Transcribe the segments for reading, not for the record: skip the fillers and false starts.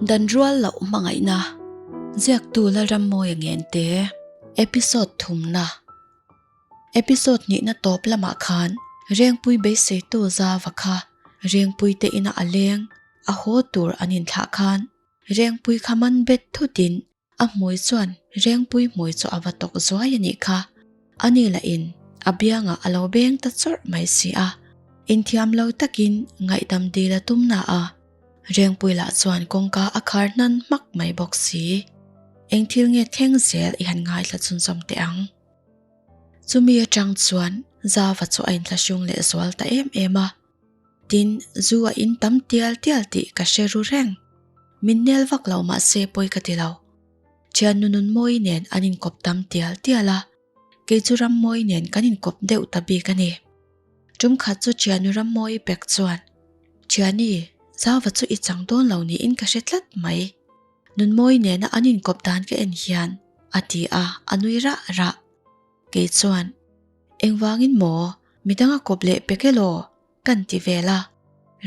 Dan rual loh hmangaihna Ziaktu Lalrammawia Ngente Episode thumna Episode hnihna tawp lamah khan Rengpui beiseitu Zava kha Rengpui te ina a leng a haw tur an inthlah khan Rengpui kha man bet thutin A hmui chuan Rengpui hmui chu a va tawk zuai a nih kha. Ani lahin a biangah a lo beng ta chawrh mai si a. Inthiam lo takin ngaihdam dil a tum na a, Rengpui lah chuan kawngka a khar hnan hmak mai bawk si. Eng thil nge thleng zel i han ngaithla chhunzawm teh ang. Chumi atang chuan Zava chu a inthlahrung leh zual ta em em a. Tin, zu a in tam tial tial tih ka hre ru reng. Min nel vak lo mahse pawi ka ti lo. Thiannu Nunmawi nen an inkawp tam tial tial a, kei chu Rammawi nen kan inkawp deuh ta bik a ni. Tum khat chu Thiannu Rammawi pek chuan, Thiani, Zauva chu i chang dawn lo niin ka hre tlat mai. Nunmawi nena an inkawp dan ka en hian, a ti a, a nui rah rah. Kei chuan, Engvangin maw? Midang a kawp leh pek elaw? Kan ti vel a.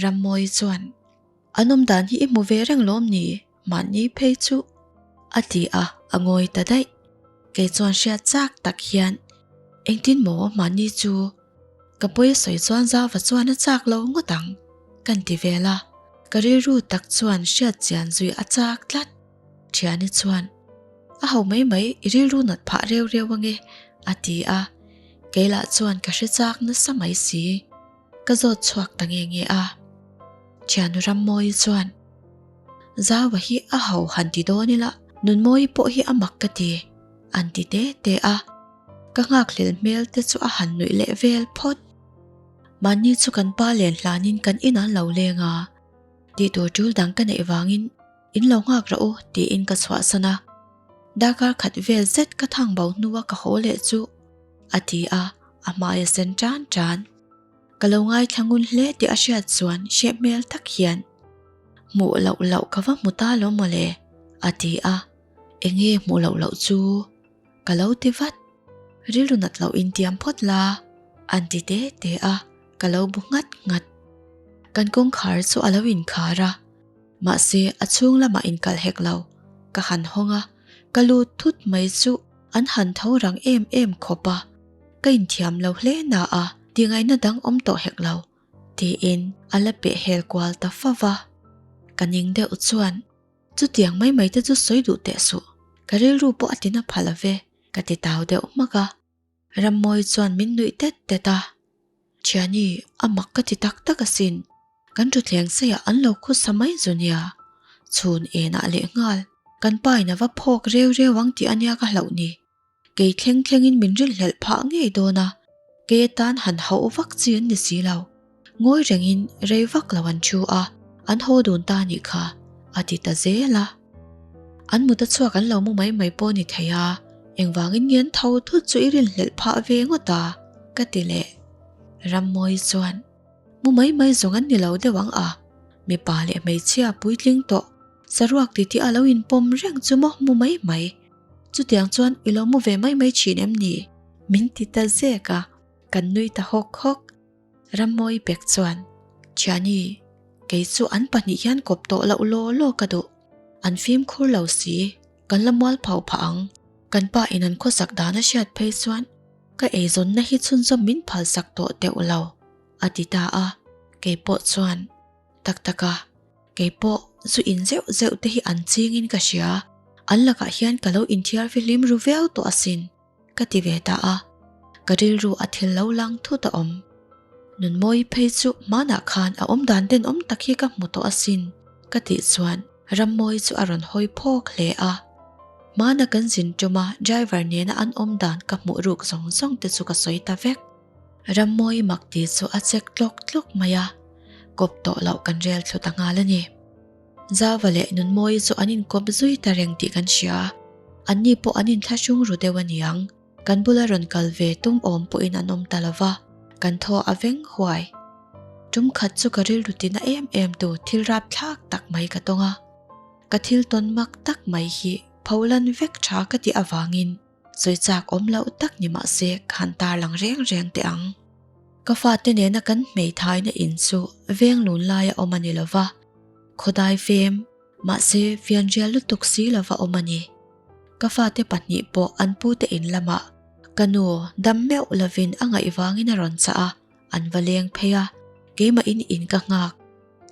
Rammawi chuan, An awm dan hi i hmu ve reng lawm ni? Mahni phei chu. A ti a, a ngawi ta daih. Kei chuan hriat chak tak hian, Engtin maw mahni chu? Ka pawi a sawi chuan Zauva chuan a chak lo ngawt ang, kan ti vel a. Ka rilru tak chuan hriat chian zui a chak tlat. Thiani chuan, A ho mai mai, i rilru nat phah reu reu ange, a ti a. Kei lah chuan ka hre chak nasa mai si. Ka zawt chhuak ta nge nge a. Thianu Rammawi chuan, Zaua hi a ho han ti dawn ila, Nunmawi pawh hi a mak ka ti, an ti te te a. Ka nghakhlel hmel te chu a han nuih leh vel phawt. Mahni chu kan pa len hlanin kan inah an lo leng a, tih tur tul dang ka neih vangin In lo nghak rawh u tiin ka chhuahsan a, darkar khat vel zet ka thang bo hnua ka haw leh chu a ti a, a hmai a sen tan tan. Ka lo ngaithla ngun hle tih a hriat chuan hreh hmel tak hian Hmuh loh loh ka va hmu ta lo mawle a ti a, Enge hmuh loh loh chu? Ka lo ti vat. Rilru nat loh intiam phawt la an ti te te a, ka lo bu nghat nghat. Kan kawngkhar chu a lo inkhar a. Mahse, a chhung lamah inkalh hek lo. Ka han hawng a, ka lut thut mai chu an han tho rang em em khawp a. Ka inthiam lo hle na a, tingaihna dang awm tawh hek lo, tiin a la peh hel kual ta fa va. Ka ning deuh chuan, Chutiang mai mai te chu sawi duh teh suh, ka rilru pawh a tina pha lo ve, ka ti tau deuh hmak a. Rammawi chuan min nuih tet tet a, Thiani, a mak ka ti tak tak asin, kan thutthleng seiah an lo khusa mai zu nia, chhun enah leh nghal, kan pa in a va phawk reu reu ang tih ania ka hlauh ni, kei thleng thlengin min rinhlelh phah ngei dawn a, kei atan han hauh vak chi an ni si lo, ngawi rengin rei vak lo an thu a, an haw dun ta anih kha, a ti ta zel a. An mut a chhuak an lo mu mai mai pawh a ni thei a, engvangin nge an tho thut chu i rinhlelh phah ve ngawt a? ka ti leh. Rammawi chuan, Mu mai mai zawng an ni lo deuh ang a, mipa leh hmeichhia puitling tawh saruak titi a lo inpawm reng chu maw mu mai mai. Chutiang chuan i lo mu ve mai mai thin em ni? Min ti ta zek a, kan nui ta hawk hawk. Rammawi pek chuan, Thiani, kei chu an pahnih hian kawp tawh loh law law ka duh. An fimkhur lo si, kan la mual phau phah ang. Kan pa in an khawsak dan a hriat phei chuan ka eizawnna hi chhunzawm min phalsak tawh teuh lo, a ti ta a. Kei pawh chuan, Tak tak a, kei pawh zu in zeuh zeuh te hi an chingin ka hria, an lakah hian ka lo inthiar fihlim ru viau tawh asin. Ka ti ve ta a, ka rilru a thil lo lang thut a awm. Nunmawi phei chu hmanah khan a awm dan tenawm tak hi ka hmu tawh asin ka tih chuan Rammawi chu a rawn hawi phawk hle a. Hmana kan zin tuma driver nena an awm dan ka hmuh ruk zawng zawng te chu ka sawi ta vek. Rammawi mak ti chu a chek tlawk tlawk mai a, kawp tawh loh kan rel thlu ta nghal a ni. Zava leh Nunmawi chu an inkawp zui ta reng tih kan hria. Anni pawh an inthlahrung ru deuh a niang. Kan bula rawn kal ve tum awm pawhin an awm ta lo va, kan thaw a veng huai. Tum khat chu ka rilru tina em em tu thil rapthlak tak mai ka tawng a. Ka thil tawn mak tak mai hi pholan vek tha ka tih avangin sawi chak awm loh tak ni mah se ka han tarlang reng reng teh ang. Ka fate nena kan hmeithaina in chu veng lun laia awm a ni lo va, khawdai fem. Mahse, fianrial lutuk si lova awm a ni. Ka fate pahnih pawh an pute in lamah ka nu dam meuh lovin a ngaih vangin a rawn chah a, an va leng phei a, keimahin in ka nghak.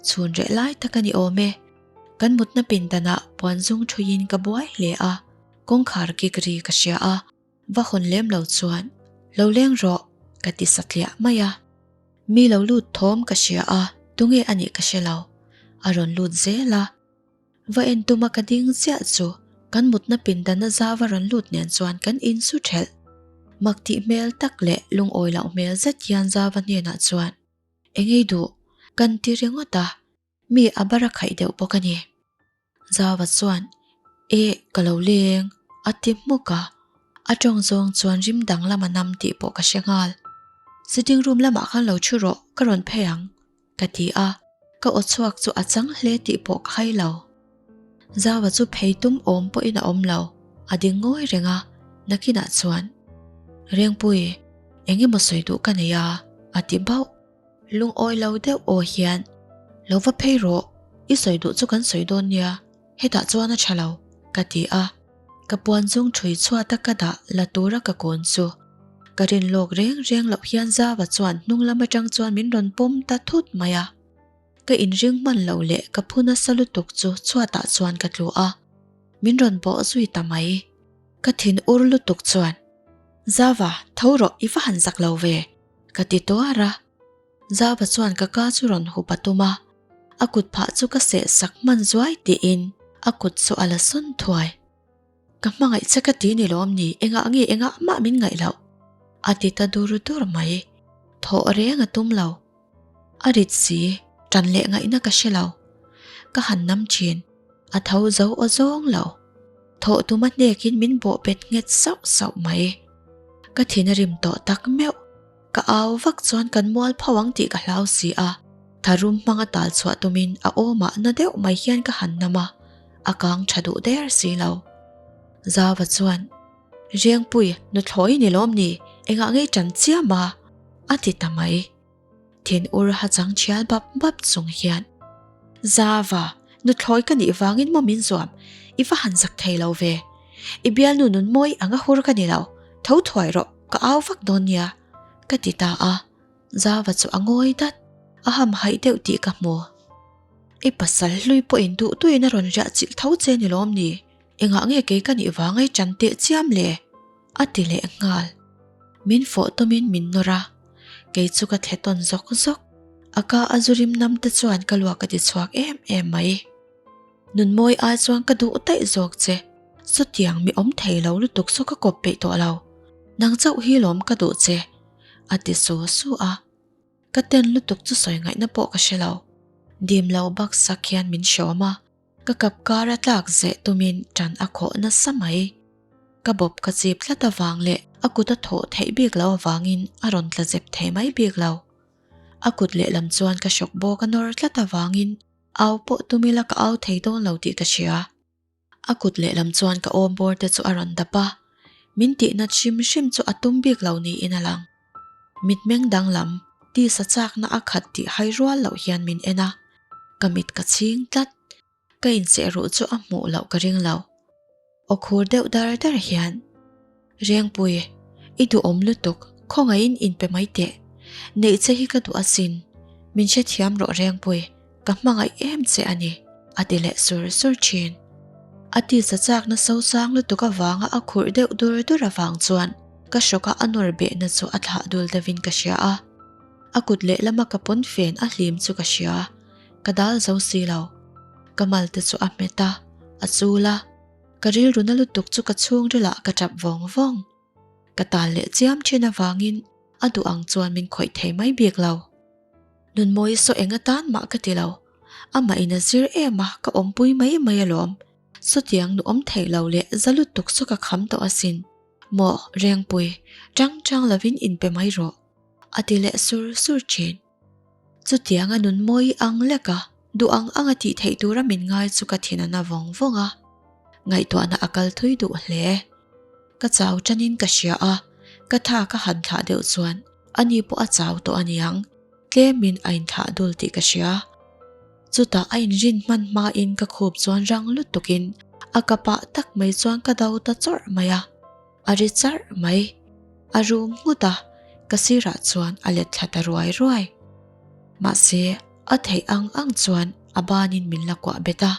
Chhun reh lai tak a ni awm e. Kan mutna pindanah puan zung thuiin ka buai hle a, kawngkhar kik ri ka hria a, va hawn lem lo chuan, Lo leng rawh, ka ti satliah mai a. Mi lo lut thawm ka hria a, tunge a nih ka hre lo. A rawn lut zel a. Va en tuma ka ding chiah chu kan mutna pindana zau a rawn lut nen chuan kan in su thelh. Mak tih hmel tak leh lungawi loh hmel zet hian Zava hnenah chuan, Engei duh, kan ti ringawt a, mi a bar a khaih deuh bawk a ni. Zava chuan, Eh, ka lo leng, a ti hmuk a. A tawng zawng chuan rim danglam a nam tih pawh ka hre nghal. Sitting room lamah khan lo thu rawh, ka rawn phei ang. Ka ti a, ka aw chhuak chu a chang hle tih pawh ka hai lo. Zaua chu phei tum awm pawhin a awm lo, a ding ngawi reng a, nakinah chuan, Rengpui, eng emaw sawi duh ka nei a, a ti bauh. Lungawi lo deuh aw hian, Lo va phei rawh, i sawi duh chu kan sawi dawn nia, hetah chuan a tha lo, ka ti a. Ka puan chung thui chhuata ka dah la tura ka kawn chu ka rin lawk reng reng loh hian Zava chuan hnung lam atang chuan min rawn pawm ta thut mai a. Ka inring hman loh leh ka phu nasa lutuk chu chhuatah chuan ka tlu a, min rawn bawh zui ta mai. Ka thin ur lutuk chuan, Zava, tho rawh i va han zak lo ve, ka ti tuar a. Zava chuan ka ka chu rawn hup a tum a, a kut phah chu ka seh sak hman zuai tiin a kut chu a la sawn thuai. Ka hmangaih che ka ti ni lawm ni, engah nge engah mah min ngaih loh? A ti ta dur dur mai. Thawh reng a tum lo. A rit si, tan leh ngaihna ka hre lo. Ka han nam thin, a tho zo aw zawng lo. Thawh tuma hnekin min bawh bet nghet sauh sauh mai. Ka thin a rim tawh tak meuh. Ka au vak chuan kan mual pho ang tih ka hlau si a, tharum hmanga tal chhuah tumin a awmah na deuh mai hian ka han nam a, a kang tha duh der si lo. Zava chuan, Rengpui, nuthlawi ni lawm ni, engah ngei tan chiam a? a ti ta mai. Thin ur ha chang thial bap bap chung hian, Zava, nuthlawi ka nih vangin maw min zuam, i va han zak thei lo ve. I bialnu nun mawi anga hur ka ni lo, tho thuai rawh. Ka au vak dawn nia, ka ti ta a. Zava chu a ngawi dat, a ham haih deuh tih ka hmu. I pasal hlui pawhin duh duhin a rawn riah chilh tho che ni lawm ni? Engah nge kei ka nih vang ai ṭan teh chiam le? A ti leh nghal. Min fawh tawmin min nawr a, kei chu ka thle tawn zawk zawk. A ka a zu rim nam te chuan ka luak a ti chhuak em em mai. Nunmawi ai chuan ka duh daih zawk che, sawtiang mi awm thei lo lutuk saw ka kawp peih tawh lo, nang chauh hi lawm ka duh che, a ti su su a. Ka ten lutuk chu sawi ngaihna pawh ka hre lo, dim lo bak sak hian min hrawm a, ka kap kar a tlak zeh tumin tan a khawh nasa mai. Ka bawp ka chip tlat avang leh a kut a thawh theih bik lo avangin a rawn tla zep thei mai bik lo. A kut lehlam chuan ka hrawk bawk a nawr tlat avangin Au pawh tum ila ka au thei dawn lo tih ka hria. A kut lehlam chuan ka awm bawr te chu a rawn dap a, min tihnat hrim hrim chu a tum bik lo niin a lang. Mitmeng danglam, tisa chakna a khat tih hai rual loh hian min en a, ka mit ka chhing tlat. Ka insehruh chu a hmuh loh ka ring lo. Aw khur deuh dar dar hian, Rengpui, i duhawm lutuk, khawngaihin inpe mai teh. Neih che hi ka duh asin, min hrethiam rawh Rengpui, ka hmangaih em che a ni, a ti leh sur sur thin. A tisa chakna sosang lutuk avanga a khurh deuh dur dur avang chuan ka hrawka a nawr behna chu a thlah dul deuhin ka hria a. A kut lehlama ka pawn fen a hlim chu ka hria. Ka dal zo si lo. Ka mal te chu a hmet a, a chul a. Ka rilru na lutuk chu ka chhungrilah ka tap vawng vawng. Ka tal leh chiam thin avangin a duh ang chuan min khawih thei mai bik lo. Nunmawi saw eng atan mah ka ti lo. Amah in a zir em a, ka awmpui mai mai alawm. Sawtiang nu awm thei lo leh za lutuk saw ka kham tawh asin. Maw, Rengpui, chang chang lovin inpe mai rawh. A ti leh sur sur thin. Chutianga nun mawi ang lek a, duh ang ang a tih theih tura min ngai chu ka thin a na vawng vawng a. Ngaihtuahna a kal thui duh hle. Ka chau tanin ka hria a, ka tha ka han thlah deuh chuan ani pawh a chau tawh a niang, tlemin a inthlah dul tih ka hria. Chutah a inrin hman hmain ka khup chuan rang lutukin a kapah tak mai chuan ka do ta chawrh mai a, a ri charh mai. A rum nghut a, ka sirah chuan a let thla ta ruai ruai. Mahse, a theih ang ang chuan a banin min la kuah bet a.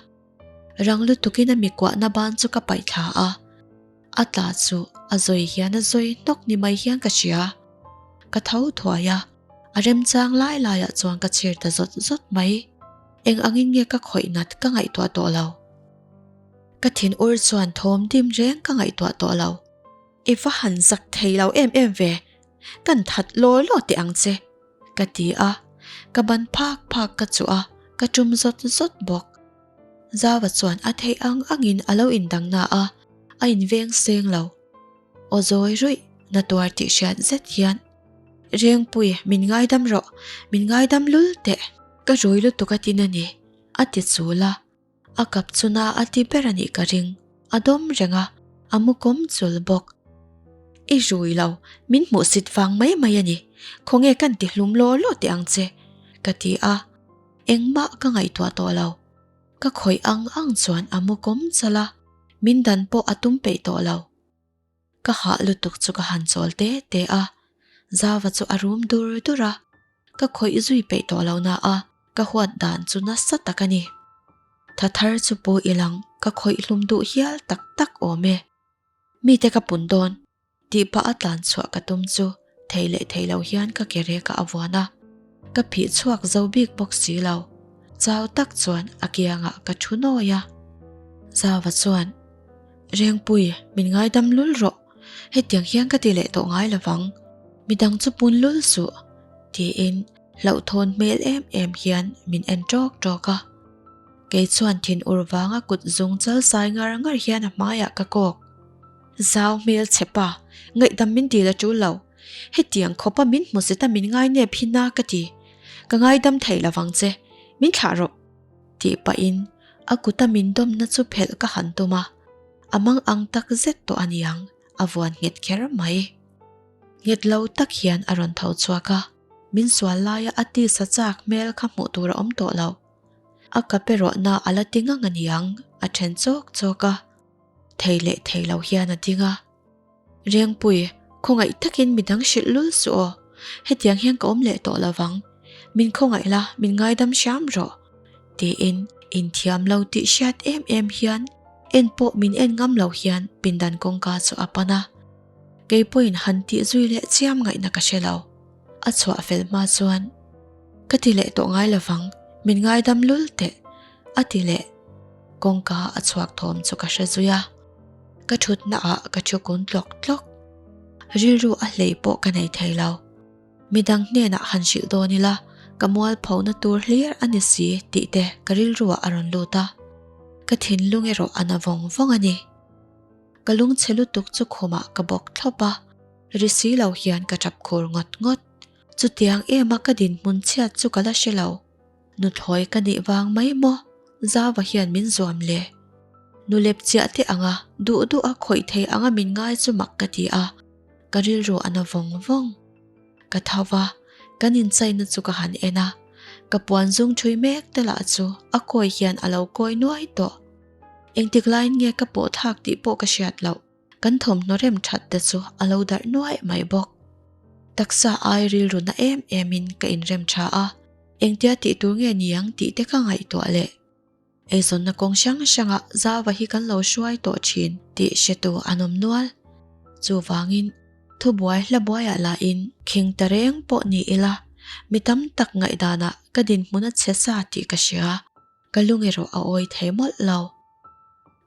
Rang lutukin a mi kuahna ban chu ka paih thla a, a tla chu a zawi hian a zawi hnawk ni mai hian ka hria. Ka tho thuai a, a remchang lai laiah chuan ka chhir ta zawt zawt mai. Eng angin nge ka khawih nat ka ngaihtuah tawh lo. Ka thinur chuan thawm dim reng ka ngaihtuah tawh lo. I va han zak thei lo em em ve, kan that law law teh ang che, ka ti a, ka ban phak phak ka chuh a, ka tum zawt zawt bawk. Zava chuan a theih ang angin a lo indang na a, a inveng seng lo. Aw zawi ruih, na tuar tih hriat zet hian, Rengpui, min ngaidam rawh, min ngaidam lul teh, ka rui lutuk a tin a ni, a ti chul a. A kap chuna a ti ber a nih ka ring. A dawm reng a, a mu kawm chul bawk. I rui lo, min hmuhsit vang mai mai a ni. Khawnge kan ti hlum law law teh ang che, ka ti a. Engmah ka ngaihtuah tawh lo. Ka khawih ang ang chuan a mu kawm chal a, min dan pawh a tum peih tawh lo. Ka hah lutuk chu ka han chawl te te a, Zava chu a rum dur dur a, ka khawih zui peih tawh lo na a, ka huat dan chu nasa tak a ni. Tha thar chu pu ilang ka khawih hlum duh hial tak tak awm e. Mite ka pun dawn tih pah a tlan chhuah ka tum chu thei leh thei lo hian ka ke rek ah a vuan a, ka phih chhuak zo bik bawk si lo. Chau tak chuan a kiangah ka thu nawi a. Zava chuan. Rengpui, min ngaidam lul rawh. Hetiang hian ka ti leh tawh ngai lovang. Midang chu pun lul suh, tiin hlauhthawn hmel em em hian min en ṭawk ṭawk a. Kei chuan thin ur vanga kut zung chal sai ngar ngar hian a hmaiah ka kawk. Zau hmel che pa, ngaihdam min dil a ṭul lo. Hetiang khawpa min hmu zeta min ngainep hi na ka ti. Ka ngaidam thei lovang che, min thlah rawh. Tih pahin a kuta min dawmna chu phelh ka han tum a, a mang ang tak zet tawh a niang, a vuan nghet kher mai. Nghet lo tak hian a rawn tho chhuak a, min sual laia a tisa chak hmel kha hmuh tur a awm tawh lo. A kap erawh na a la ti ngang a niang, a then chawk chawk a, thei leh thei lo hian a ding a. Rengpui, khawngaih takin midang hrilh lul suh aw. Hetiang hian ka awm leh tawh lovang. Min khawngaih la, min ngaidam hram rawh. Tiin inthiam lo tih hriat em em hian en pawh min en ngam lo hian pindan kawngka chu a pan a. Kei pawhin han tih zui leh chiam ngaihna ka hre lo. A chhuah fel hma chuan, Ka ti leh tawh ngai lovang, min ngaidam lul teh, a ti leh. Kawngka a chhuak thawm chu ka hre zui a. Ka thutna ah ka thu kun tlawk tlawk. Rilru a hlei pawh ka nei thei lo. Midang hnenah han hrilh dawn ila ka mualpho na tur hlir a ni si tih te ka rilru ah a rawn lut a. Ka thinlung erawh a na vawng vawng a ni. Ka lungchhe lutuk chu khumah ka bawk thlawp a, ri si lo hian ka tap khur ngawt ngawt. Chutiang ema ka dinhmun chhiat chu ka la hre lo. Nuthlawi ka nih vang mai maw? Zava hian min zuam le. Nulep chiah te anga duh duh a khawih thei anga min ngai chu mak ka ti a, ka rilru a na vawng vawng. Ka tho va, kan inchaina chu ka han en a, ka puan zung thui mek te lah chu a kawi hian a lo kawi nuai tawh. Engtik laiin nge ka pawh thlak tih pawh ka hriat loh. Kan thawmhnaw rem that te chu a lo darh nuai mai bawk. Taksa ai rilru na em em in ka inrem tha a, engtia tih tur nge niang tih te ka ngaihtuah leh. Eizawnna kawng hrang hrangah Zava hi kan lo hruai tawh thin tih hretu an awm nual. Chuvangin thubuai hla buaiah lahin khing ta reng pawh ni ila mi tam tak ngaihdanah ka dinhmun a chhe sa tih ka hria. Ka lung erawh a awi thei mawlh lo.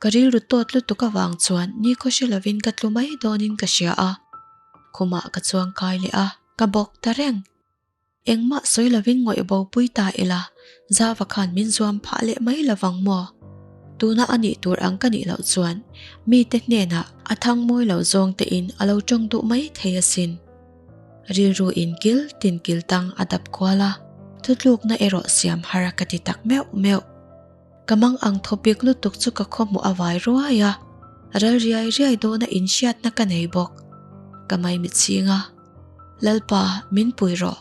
Ka rilru tawt lutuk avang chuan nikhaw hre lovin ka tlu mai dawnin ka hria a. Khumah ka chuang kai leh a, ka bawk ta reng. Engmah sawi lovin ngawih bo pui ta ila, Zava khan min zuam phah leh mai lovang maw? Tuna a nih tur ang ka nih loh chuan mite hnenah a thang mawi lo zawng tein a lo tawng duh mai thei asin. Rilru in kil tin kil tang a dap kual a, thutlukna erawh siam har ka ti tak meuh meuh. Ka mang ang thaw bik lutuk chu ka khaw hmuh a vai ruai a, ral riai riai dawna inhriatna ka nei bawk. Ka maimichhing a, Lalpa, min pui rawh,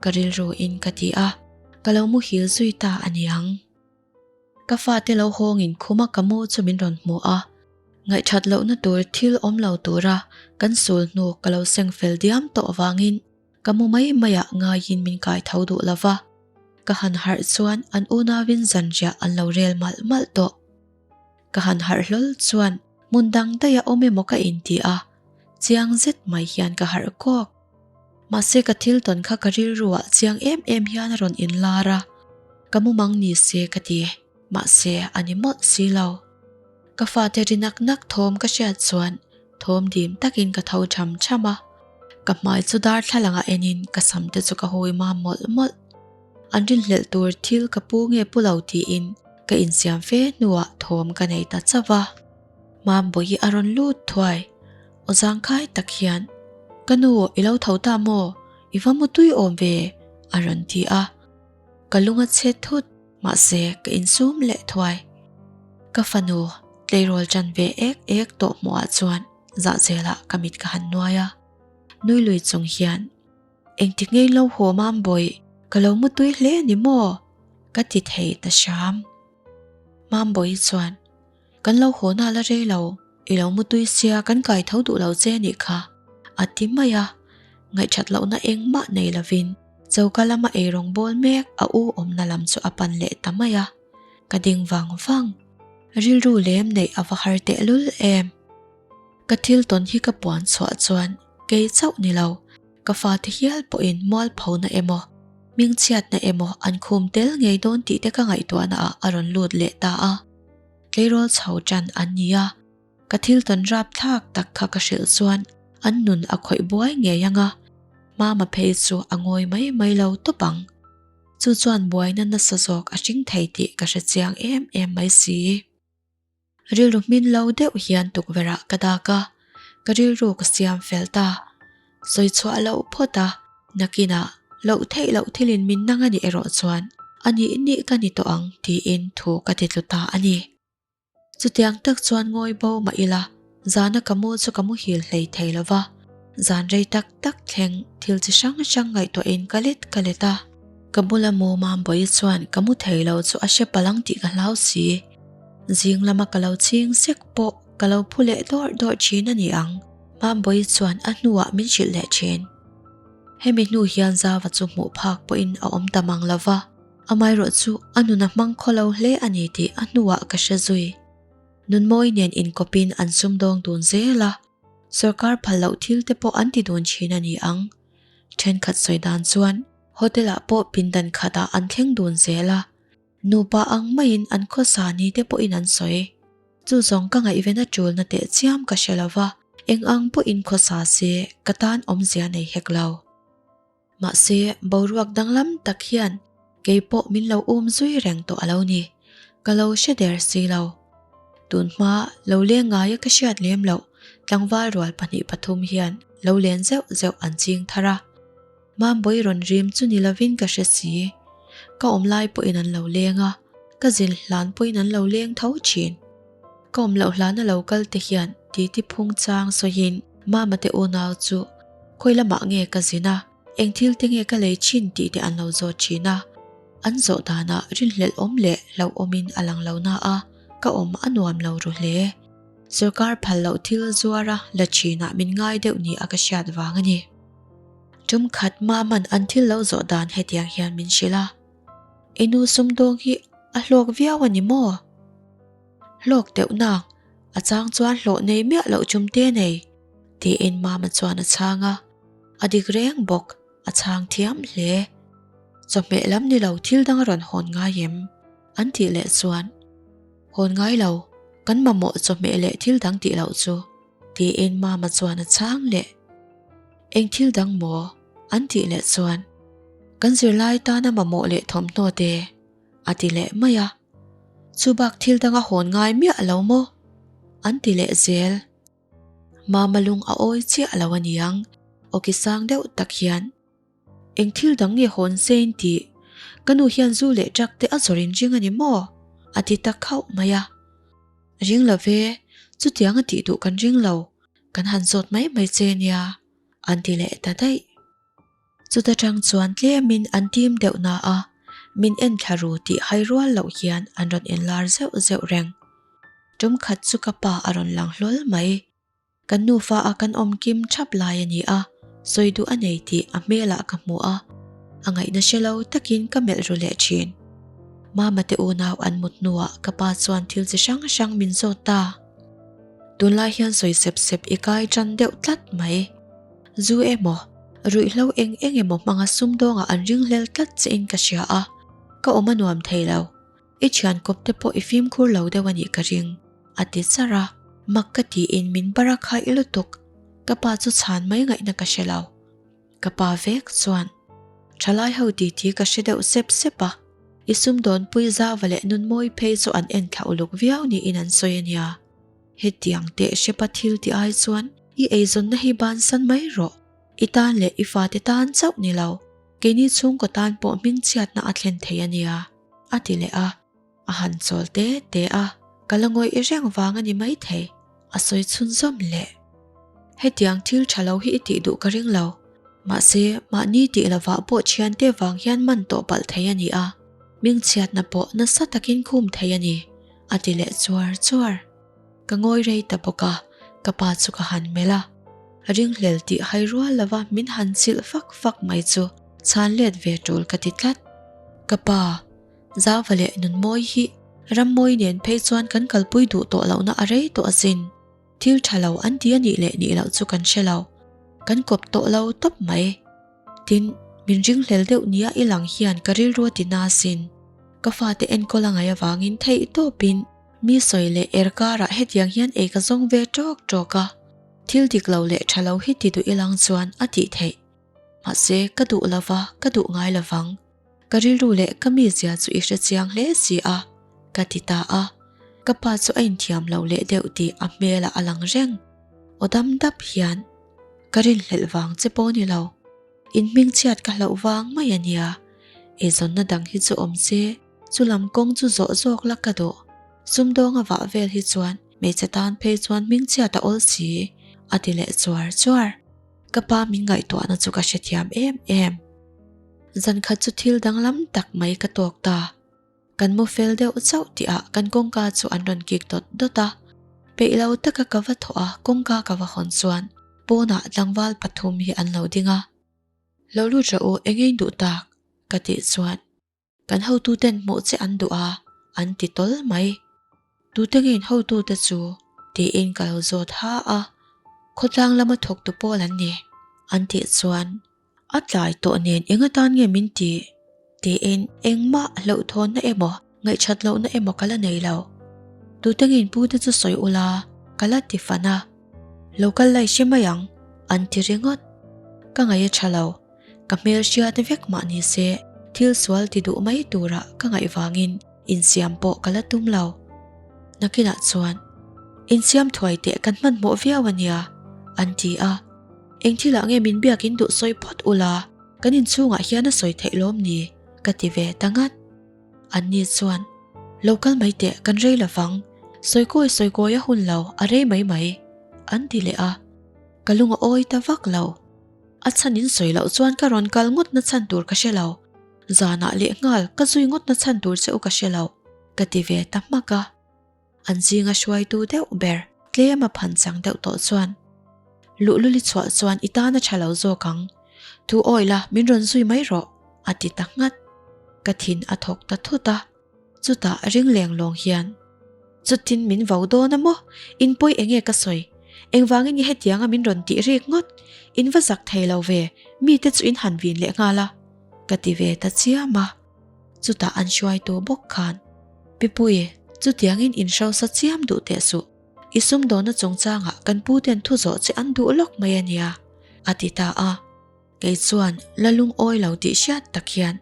ka rilru in ka ti a. Ka lo muhil zui ta a niang. Ka fate lo hawngin khuma ka mu chu min rawn hmu a, ngaihthat lohna tur thil awm lo tura kan sul hnu ka lo seng fel diam tawh avangin ka mu mai maiah ngaiin min kai tho duh lo va. Ka han harh chuan an unauin zanriah an lo rel malh malh tawh. Ka han harh hlawl chuan hmun dang daih a awm emaw ka inti a, chiang zet mai hian ka harh kawk. Mahse ka thil tawn kha ka rilruah chiang em em hian a rawn inlar a, ka mumang ni se ka ti, mahse a ni mawlh si lo. Ka fate ri nak nak thawm ka hriat chuan thawm dim takin ka tho tham tham a, ka hmai chu darthlalangah enin ka sam te chu ka hawi mam mawlh mawlh. An rinhlelh tur thil ka pu nge pu lo tiin ka insiam fe hnuah thawm ka nei ta chauh a. Mambawi a rawn lut thuai. Aw zangkhai tak hian, Ka nu, i lo tho ta maw? I va mu tui awm ve? a rawn ti a. Ka lung a chhe thut, mahse ka insum leh thuai. Ka fanu, tleirawl ṭan ve ek ek tawh hmuhah chuan zahzelah ka mit ka han nuai a. Nui lui chung hian, Engtik ngei lo haw Mambawi, ka lo mu tui hle ni maw? ka ti thei ta hram. Mambawi chuan, Kan lo haw na la rei lo, i lo mu tui sia kan kai tho duh lo che nih kha, a ti mai a. Ngaihthat lohna engmah nei lovin choka lama eirawng bawl mek a u awmna lam chu a pan leh ta mai a. Ka ding vang vang. Rilru lem neih a va har tehlul em. Ka thil tawn hi ka puan chhuah chuan kei chauh ni lo, ka fate hial pawhin mualphona emaw, hmingchhiatna emaw an khum tel ngei dawn tih te ka ngaihtuahna ah a rawn lut leh ta a. Tleirawl chho tan an ni a, ka thil tawn rapthlak tak kha ka hrilh chuan an nun a khawih buai ngei ang a, Mama phei chu a ngawi mai mai lo tawp ang. Chu chuan buaina nasa zawk a hring thei tih ka hre chiang em em mai si. Rilru hmin lo deuh hian tukverh ah ka dak a, ka rilru ka siam fel ta. Sawi chhuah loh phawt a, nakinah loh theih loh thilin min nang a nih erawh chuan a nih nih ka ni tawh ang tiin thu ka ti tlu ta a ni. Chutiang tak chuan ngawi bo mah ila, zana ka mu chu ka muhil hlei thei lo va, zan rei tak tak thleng thil chi hrang hrang ngaihtuahin ka let ka let a. Ka bula mu Mambawi chuan ka mu thei lo chu a hre palang tih ka hlau si. Zing lama ka lo ching sek pawh ka lo phu leh dawrh dawrh thin a ni ang. Mambawi chuan a hnuah min hrilh leh thin. Hemi hnu hian Zava chu hmuh phak pawhin a awm ta mang lo va, amaherawh chu a nun a hmang khaw lo hle a ni tih a hnuah ka hre zui. Nunmawi nen inkawpin an sumdawng dun zel a, sawrkar phal loh thil te pawh an ti dun thin a ni ang. Thenkhat sawi dan chuan hotel-ah pawh pindan khatah an thleng dun zel a, Nupa ang maiin an khawsa ni te pawhin an sawi. Chu zawng ka ngaihven a tulna teh chiam ka hre lo va, eng ang pawhin khawsa se ka tan awmzia nei hek lo. Mahse, boruak danglam tak hian kei pawh min lo um zui reng tawh a lo ni. Ka lo hre der si lo. Tun hma lo leng ngaia ka hriat lem loh tlangval rual pahnih pathum hian lo len zeuh zeuh an ching thar a. Mambawi rawn rim chu ni lovin ka hre si. Ka awm lai pawhin an lo leng a, ka zin hlan pawhin an lo leng tho thin. Ka awm loh hlana lo kal te hian titi phung chang sawiin Mama te unau chu khawi lamah nge ka zin a, eng thil te nge ka lei thin tih te an lo zawt thin a. An zawh danah rinhlelh awm leh hlauhawmin a lang lo na a, ka awm a nuam lo ru hle. Sorkar phal loh thil zuara la thinah min ngai deuh ni a ka hriat vang a ni. Tum khat Maman an thil lo zawh dan hetiang hian min hrilh a, I nu sumdawng hi a hlawk viau a ni maw? Hlawk deuh nak, a chang chuan hlawh nei miah loh chum te nei, tiin Mama chuan a chhang a. A dik reng bawk, a chhang thiam hle. Chawhmeh lam ni lo thil dang a rawn hawn ngai em? An tih leh chuan, Hawn ngai lo, kan mamawh chawhmeh leh thil dang tih loh chu. Tiin Mama chuan a chhang leh. Eng thil dang maw? An tih leh chuan, Kan zirlai tana mamawh leh thawmhnaw te, a ti leh mai a. Chu bak thil dang a hawn ngai miah lo maw? An ti leh zel. Mama lung a awi chiah lo a niang, awki sang deuh tak hian. Eng thil dang nge hawn sein tih? Ka nu hian zu leh truck te a zawr in ring a ni maw? A ti ta khauh mai a. Ring lo ve, chutiang a tih duh kan ring lo, kan han zawt mai mai che nia, an ti leh ta daih. Chuta tang chuan tlemin an tim deuh na a. Min en thla ru tih hai rual loh hian an rawn inlar zeuh zeuh reng. Tum khat chu ka pa a rawn lang hlawl mai. Kan nufa a kan awm kim thap lai a ni a, sawi duh a nei tih a hmelah ka hmu a, a ngaihna hre lo takin ka melh ru leh thin. Mama te unau an mut hnuah ka pa chuan thil chi hrang hrang min zawt ta. Tunlai hian sawi sep sep i kai tan deuh tlat mai. Zu emaw, ruihhlo eng eng emaw hmanga sumdawngah an ringhlel tlat che in ka hria a, ka awm a nuam thei lo. I thian kawp te pawh i fimkhur lo deuh a nih ka ring, a ti char a. Mak ka tiin min bar a khaih lutuk, ka pa chu chhan mai ngaihna ka hre lo. Ka pa vek chuan, Thalai ho titi ka hre deuh sep sep a, i sumdawnpui zava leh nunmawi phei chu an en thla uluk viau niin an sawi a nia. Hetiang teh hrepa thil ti ai chuan i eizawnna hi bansan mai rawh, i tan leh i fate tan chauh ni lo, keini chhungkaw tan pawh hmingchhiatna a thlen thei a nia, a ti leh a. A han chawl te te a, ka la ngawih reng vang a ni maithei, a sawi chhunzawm leh. Hetiang thil tha lo hi i tih duh ka ring lo, mahse mahni tih lovah pawh thiante vang hian man tawh palh thei a ni a, hmingchhiatna pawh nasa takin khum thei a ni, a ti leh chuar chuar. Ka ngawi rei ta bawk a, ka pa chu ka han melh a, ringhlel tih hai rual lova min han chilh fak fak mai chu chhan let ve tul ka ti tlat. Ka pa. Zauva leh Nunmawi hi Rammawi nen phei chuan kan kalpui duh tawh lohna a rei tawh asin. Thil tha lo an ti a nih leh nih loh chu kan hre lo. Kan kawp tawh lo tawp mai. Tin, min ringhlel deuh nia i lang hian ka rilru a ti na asin. Ka fate enkawl a ngaih avangin theih tawpin mi sawi leh er karah hetiang hian ei ka zawng ve tawk tawk a. Thil dik lo leh tha lo hi ti duh i lang chuan a tih theih. Mahse, ka duh lova ka duh ngai lovang. Ka rilru leh ka mizia chu i hre chiang hle si a, ka ti ta a. Ka pa chu a inthiam lo leh deuh tih a hmelah a lang reng. Aw dam dap hian, Ka rinhlelh vang che pawh ni lo. In hmingchhiat ka hlauh vang mai a nia. Eizawnna dang hi chu awm se, chu lam kawng chu zawh zawk la ka duh. Sumdawnga vah vel hi chuan hmeichhe tan phei chuan hmingchhiat a awl si, a ti leh chuar chuar. Ka pa min ngaihtuahna chu ka hrethiam em em. Zan khat chu thil danglam tak mai ka tawk ta. Kan mu fel deuh chauh tihah kan kawngka chu an rawn kik dawt dawt a. Peih lo taka ka va thawh a, kawngka ka va hawn chuan pawnah tlangval pathum hi an lo ding a. Lo lut rawh u, eng in duh tak? ka tih chuan. Kan hotuten hmuh che an duh a, an ti tawl mai. Tute nge in hotute chu? tiin ka lo zawt ha a. Khawtlang lama thawktu pawl an ni, an tih chuan a tlai tawh nen eng atan nge min tih? tiin engmah hlauhthawnna emaw ngaihchat lohna emaw ka la nei lo. Tute nge in pute chu sawi ula, ka la ti fan a. Lo kal lai hre mai ang, an ti ringawt. Ka ngaih a tha lo. Ka hmel hriat vek mah ni se, thil sual ti duh mai tura ka ngaih vangin insiam pawh ka la tum lo. Nakinah chuan, Insiam thuai teh kan hmanhmawh viau a nia, an ti a. Eng thilah nge min biakin duh sawi phawt ula, kan inchhungah hian a sawi theih lawm ni? ka ti ve ta ngat. Anni chuan, Lo kal mai teh, kan rei lo vang. Sawi kawi sawi kawi a hun lo, a rei mai mai, an ti leh a. Ka lung a awi ta vak lo. A chhan in sawi loh chuan ka rawn kal ngawt na chhan tur ka hre lo. Zanah leh nghal ka zui ngawt na chhan tur che u ka hre lo, ka ti ve ta hmak a. An zinga hruaitu deuh ber tlem a phan chang deuh tawh chuan luhlul i chhuah chuan i tan a tha lo zawk ang. Thu awi la min rawn zui mai rawh, a ti ta nghat. Ka thin a thawk ta thut a. Chutah ring leng lawng hian, Chutin min vo dawn a maw? In pawi enge ka sawi? Engvangin i hetianga min rawn tih rik ngawt? In va zak thei lo ve, mite chu in han vin leh nghal a, ka ti ve ta chiam a. Chutah an hruaitu bawk khan, Pipui, chutiangin in hrosa chiam duh teh suh. I sumdawnna chungchangah kan puten thu zawh che an duh lawk mai a nia, a ti ta a. Kei chuan la lungawi lo tih hriat tak hian,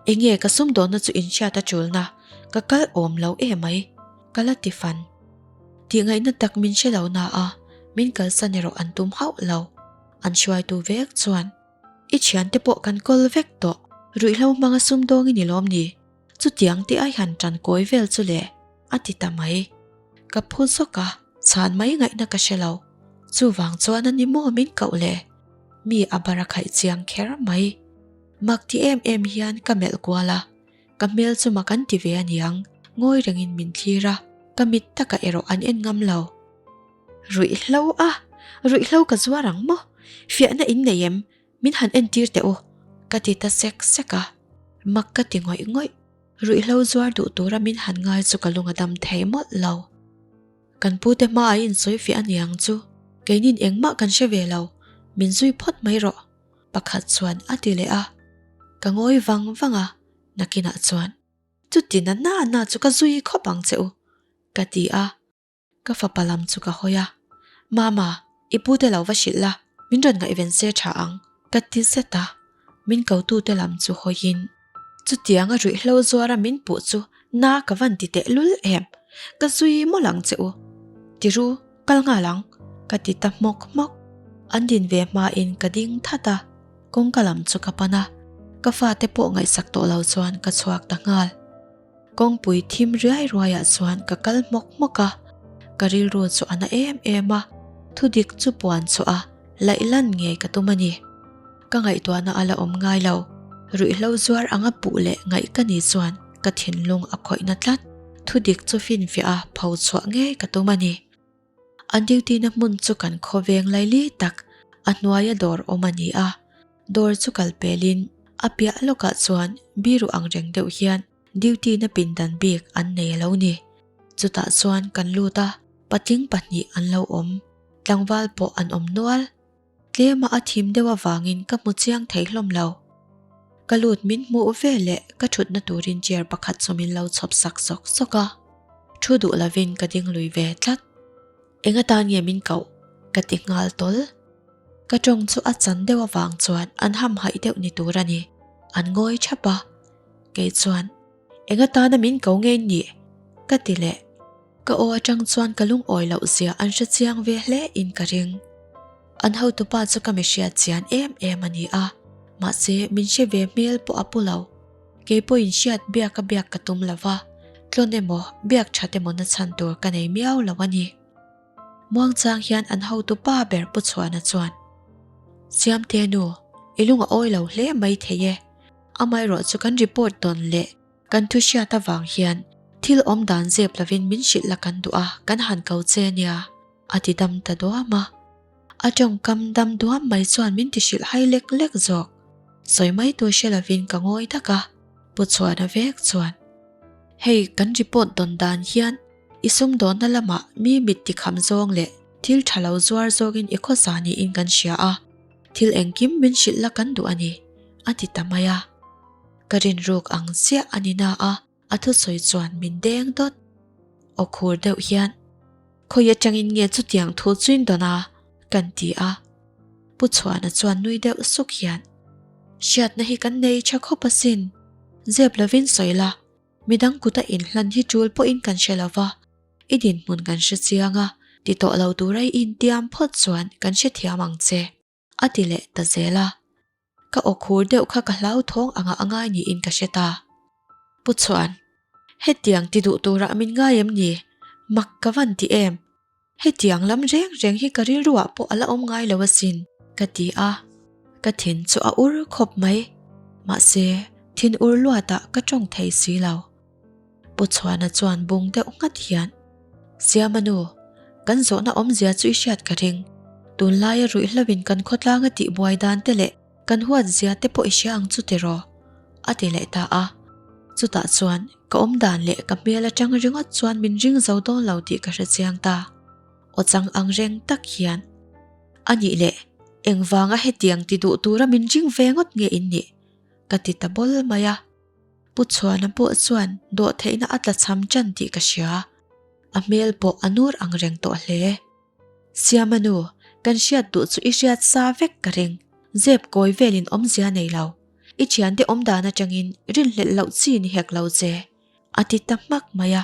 Enge ka sumdawnna chu inhriat a tulna, ka kal awm lo emai, ka la ti fan. Tihngaihna tak min hre lo na a, min kalsan erawh an tum hauh lo. An hruaitu vek chuan, I thiante pawh kan kawl vek tawh, ruihhlo hmanga sumdawng i ni lawm ni? Chutiang te ai han tan kawi vel chu le, a ti ta mai. Ka phu zawk a, chhan mai ngaihna ka hre lo. Chuvang chuan a ni maw min koh le? Mi a bar a khaih chiang kher mai. Mak ti em em hian ka melh kual a. Ka hmel chu mak an ti ve a niang, ngawi rengin min thlir a, ka mit takah erawh an en ngam lo. Ruihhlo a! Ruihhlo ka zuar ang maw? Fiahna in nei em? Min han entir teh u, ka ti ta sek sek a. Mak ka ti ngawih ngawih. Ruihhlo zuar duh tura min han ngai chu ka lung a dam thei mawlh lo. Kan pute hma a insawi fiah a niang chu, keinin engmah kan hre ve lo, min zui phawt mai rawh, pakhat chuan a ti leh a. Ka ngawi vang vang a, nakinah chuan, Chuti na na na chu ka zui khawp ang che u, ka ti a. Ka fapa lam chu ka hawi a, Mama, i pute lo va hrilh la, min rawn ngaihven se tha ang, ka ti zet a. Min kotute lam chu hawiin, Chutianga ruihhlo zuara min puh chu na ka van ti teh lul em, ka zui mawlh ang che u. Tiru, kal nghal ang, ka ti ta hmawk hmawk. An din ve hmain ka ding that a, kawngka lam chu ka pan a, ka fate pawh ngaihsak tawh lo chuan ka chhuak ta nghal. Kawngpui thim riai ruaiah chuan ka kal hmawk hmawk a, ka rilru chu a na em em a, thudik chu puan chhuah a, laih lan ngei ka tum a ni. Ka ngaihtuahna a la awm ngai lo, ruihhlo zuar anga puh leh ngaih ka ni chuan ka thinlung a khawihna tlat, thudik chu finfiah a pho chhuah ngei ka tum a ni. An duty na hmun chu kan khawveng laili tak a hnuaia dawr awm a ni a, dawr chu kal pelin a piah lawkah chuan biru ang reng deuh hian duty na pindan bik an nei a lo ni. Chutah chuan kan lut a, patling pahnih an lo awm, tlangval pawh an awm nual. Tlema a thim deuh avangin ka hmu chiang thei hlawm lo. Ka lut min hmuh ve leh ka thutna turin chair pakhat chu min lo chhawp sak sawk sawk a. Thu duh lovin ka ding lui ve tlat. Eng atan nge min koh? Ka ti nghal tawl. Ka tawng chu a chan deuh avang chuan an hamhaih deuh ni tur a ni. An ngawi thap a. Kei chuan, Eng atana min ko nge nih? Ka ti leh. Ka aw atang chuan ka lungawi loh zia an hre chiang ve hle in ka ring. An hotupa chu ka mi hriat chian em em a ni a, mahse min hre ve hmel pawh a pu lo. Kei pawhin hriat biak a biak ka tum lo va, tlawn emaw biak that emaw na chhan tur ka nei miau lo a ni. Muangchang hian an hotupa ber Pu Chhuana chuan, Siamte nu, i lung a awi lo hle mai thei e, amaherawh chu kan report dawn leh Kan thu hriat avang hian thil awm dan zep lovin min hrilh la kan duh a, kan han ko che nia, a ti dam ta duam a. A tawngkam dam duam mai chuan min ti hrilh hai lek lek zawk. Sawi mai tur hre lovin ka ngawi dak a, Pu Chhuana vek chuan, Hei kan report dawn dan hian i sumdawnna lamah mi mit tikham zawng leh thil tha lo zuar zawngin i khawsa niin kan hria a, thil engkim min hrilh la kan duh a ni, a ti ta mai a. Ka rinruk ang chiah a ni na a, a thusawi chuan min deng dawt. Aw khur deuh hian, Khawi atangin nge chutiang thu chuin dawn a? kan ti a. Pu Chhuana chuan nui deuh suk hian, Hriatna hi kan nei tha khawp asin, zep lovin sawi la, midang kuta inhlan hi tul pawhin kan hre lova, i dinhmun kan hre chiang a, ti tawh lo tura i intiam phawt chuan kan hrethiam ang che. A ti leh ta zel a. Ka aw khur deuh kha ka hlauthawng anga a ngai niin ka hre ta. Pu Chhuan, hetiang ti duh turah min ngai em ni? Mak ka van ti em? Hetiang lam reng reng hi ka rilruah pawh a la awm ngai lo asin, ka ti a. Ka thin chu a ur khawp mai. Mahse, thin ur luatah ka tawng thei si lo. Pu Chhuana chuan bung deuh nghat hian, Siama nu, kan zawhna awmzia chu i hriat ka ring. Tunlaia ruihhlovin kan khawtlanga tihbuai dan te leh kan huat zia te pawh i hria ang chu tiraw? a ti leh ta a. Chutah chuan ka awmdan leh ka hmel atang ringawt chuan min ring zo dawn lo tih ka hre chiang ta. Aw chang ang reng tak hian, A nih leh, engvanga hetiang ti duh tura min ring ve ngawt nge in nih? ka ti ta bawl mai a. Pu Chhuana pawh chuan dawhtheihna a tlachham ṭan tih ka hria. A hmel pawh a nur ang reng tawh hle. Siama nu, kan hriat duh chu i hriat sa vek ka ring. Zep kawi velin awmzia nei lo. I ṭhiante awmdan aṭangin rinhlelh loh chi ni hek lo che, a ti ta hmak mai a.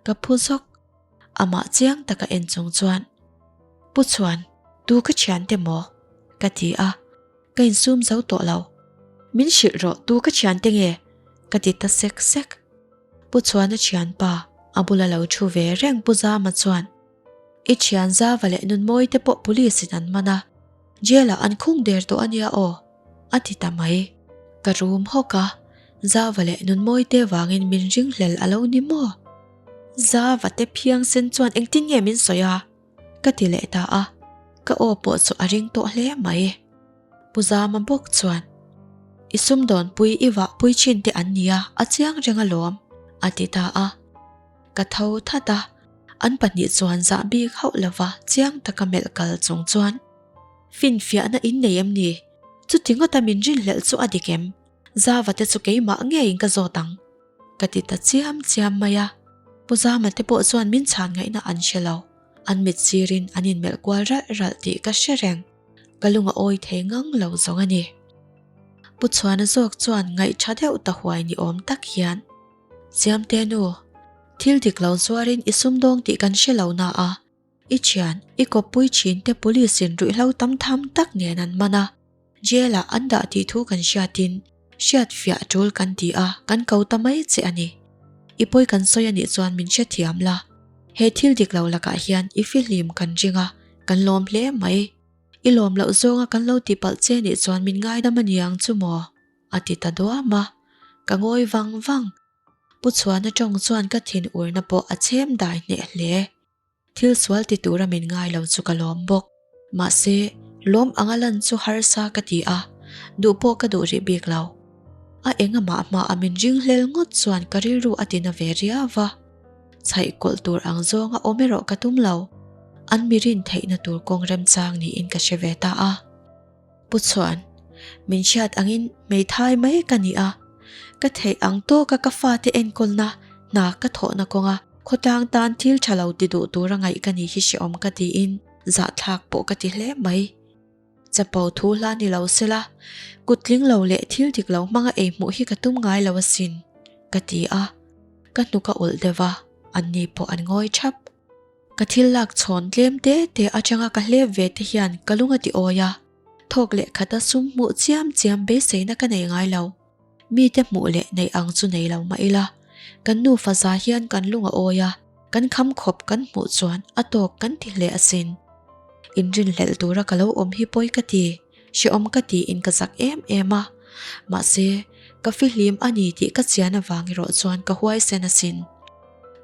Ka phu zawk. Amah chiang taka en chung chuan, Pu Chhuan, tu ka ṭhiante maw? ka ti a. Ka insum zo tawh lo. Min hrilh rawh tu ka thiante nge? Ka ti ta sek sek. Pu Chhuana thianpa a bula lo thu ve reng Pu Zama chuan, I thian Zava leh Nunmawi te pawh police in an man a, jail ah an khung der tawh a nia aw, a ti ta mai. Ka rum hawk a. Zava leh Nunmawi te vangin min ringhlel a lo ni maw? Zava te phiang sen chuan engtin nge min sawi a? Ka ti leh ta a, ka aw pawh chu a ring tawh hle mai. Pu Zama bawk chuan, I sumdawnpui i vahpui thin te an nia, a chiang reng alawm, a ti ta a. Ka tho that a, an pahnih chuan zah bik hauh lova chiang taka melh kal chung chuan, Finfiahna in nei em ni? Chuti ngawta min rinhlelh chu a dik em? Zava te chu keimah ngeiin ka zawt ang, ka ti ta chiam chiam mai a. Pu Zama te pawh chuan min chhan ngaihna an hre lo. An mit sirin an inmelh kual ralh ralh tih ka hre reng. Ka lung a awi thei ngang lo zawng a ni. Pu Chhuana zawk chuan ngaih tha deuh ta huai ni awm tak hian, Siamte nu, thil dik lo zuarin i sumdawng tih kan hre lo na a, i thian, i kawppui thin te police in ruihhlo tam tham tak nen an man a, jail ah an dah tih thu kan hriatin hriat fiah tul kan ti a, kan ko ta mai che a ni. I pawi kan sawi a nih chuan min hrethiam la, he thil dik lo lakah hian i fihlim kan ring a, kan lawm hle mai. I lawm loh zawnga kan lo ti palh che nih chuan min ngaidam a niang chu maw? A ti ta duam a, ka ngawi vang vang. Pu Chhuana tawng chuan ka thin urna pawh a chhem dai hneh hle. Thil sual ti tura min ngai lo chu ka lawm bawk. Mahse, lawm anga lan chu harsa ka ti a, duh pawh ka duh rih bik lo. A engamah hmaah min ringhlel ngawt chuan ka rilru a tina ve riau va. Chhaih kawlh tur ang zawnga awm erawh ka tum lo. An mi rin theihna tur kawng remchang niin ka hre ve ta a. Pu Chhuan, min hriat angin hmeithai mai ka ni a. Ka theih ang tawka ka fate enkawlna hna ka thawhna kawnga khawtlang tan thil tha lo ti duh tura ngaih ka ni hi hrehawm ka tiin zahthlak pawh ka ti hle mai. Chapo thu hla ni lo sela, kut tling lo leh thil dik lo hmanga ei hmuh hi ka tum ngai lo asin, ka ti a. Ka hnuk a ulh deuh a, anni pawh an ngawi thap. Ka thil lak chhawn tlem te te atanga ka hlep ve te hian ka lung a ti awi a, thawk leh khata sum hmuh chiam chiam beiseina ka nei ngai lo. Mite hmuh leh neih ang chu nei lo mah ila, kan nufa za hian kan lung a awi a, kan kham khawp kan hmuh chuan a tawk kan ti hle asin. Inrinhlelh tura ka lo awm hi pawi ka ti, hrehawm ka tiin ka zak em em a, mahse, ka fihlim a ni tih ka chian avang erawh chuan ka huaisen asin.